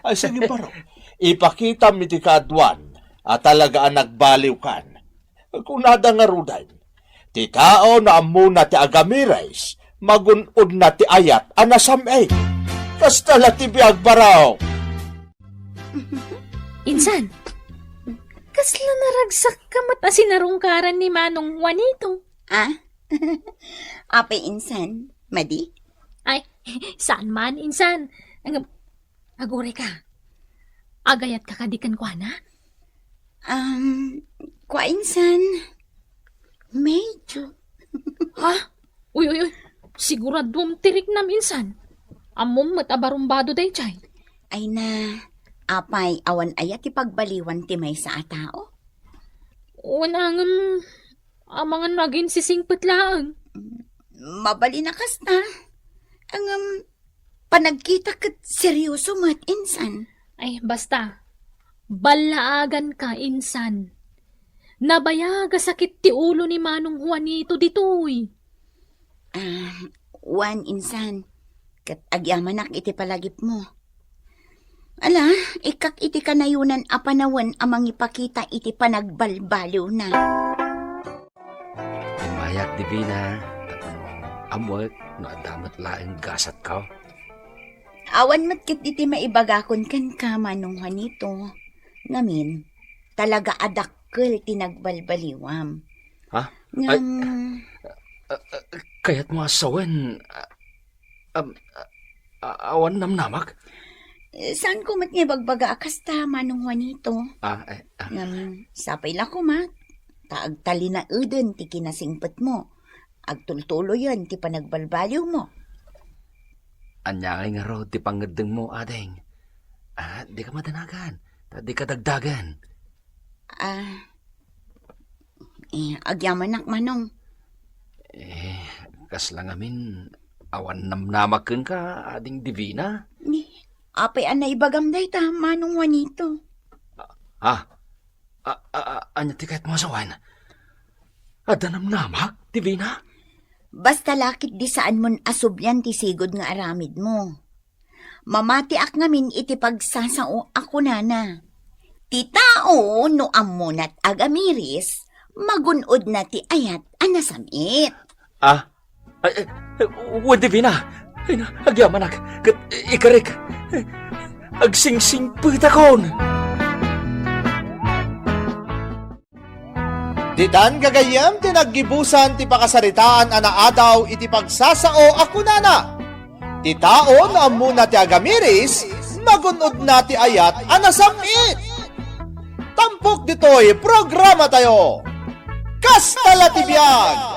Ay, sige, baro. Ipakitam iti kaaduan a talaga a nagbaliwkan. Kunada ngaruden, ti tao no ammona ti agamiris, magun-odna ti ayat a nasam-it. Kasta la ti biag, baro. Insan, kasla naragsakka met a sinarungkaran ni Manong Juanito? Ah? Apay insan, madi? Ay, saan man, insan. Ang, aguray ka. Agayatka kadi kenkuana? Um, kua insan, medyo. Ha? Uy, uy, uy. Siguraduam ti riknam, insan. Ammom met a barumbado daydiay. Ay na, apay, awan aya ti pagbaliwan ti maysa a tao? Wen, ngem, amangan no aginsisingpet laeng. Mabalin a kasta. Ngem, panagkita ket serioso met, insan. Ay, basta. Ballaaganka, insan. Nabayag a sakit ti ulo ni Manong Juanito ditoy. Ah, wen, insan. Ket agyamanak iti palagipmo. Ala, ikkak iti kanayonan a panawen a mangipakita iti panagbalbaliwna. Immayak, Divina, tapno ammoek no adda met laeng gasatko. Awan met ket iti maibagakon kenka, Manong Juanito. Ngamin, talaga a dakkel ti nagbalbaliwam. Ha? Ay, ngem, ah, ah, kayatmo a sawen, ah, am, ah, ah, awan namnamak? Saanko met nga ibagbaga a kasta, Manong Juanito. Ah, eh, ah. Ngem, sapay la koma, ta agtalinaeden ti kinasingpetmo. Agtultuloyen ti panagbalbaliwmo. Ania ngay ngarud ti pangngeddengmo, ading? Ah, dika madanagan, ta dika dagdagen. Ah, eh, agyamanak, Manong. Eh, kasla ngamin, awan namnamak kenka, Ading Divina? Ni, apay a naibagam dayta, Manong Juanito? Ah, ah, ah, ania ti kayatmo a sawen? Adda namnamak, Divina? Basta la ket di saanmon a sublian ti sigud nga aramidmo. Mamatiak ngamin iti pagsasao a kunana, "Ti tao no ammona ti agamiris, magun-odna ti ayat a nasam-it." Ah, ay, ay, wen, Divina, ay na, agyamanak, ket ikarik, agsingsingpetakon. Ditan gagayyem ti naggibusan ti pakasaritaan a naadaw iti pagsasao a kunana, "Ti tao no ammona ti agamiris, magun-odna ti ayat a nasam-it." Tampok ditoy programatayo. Kasta la ti biag!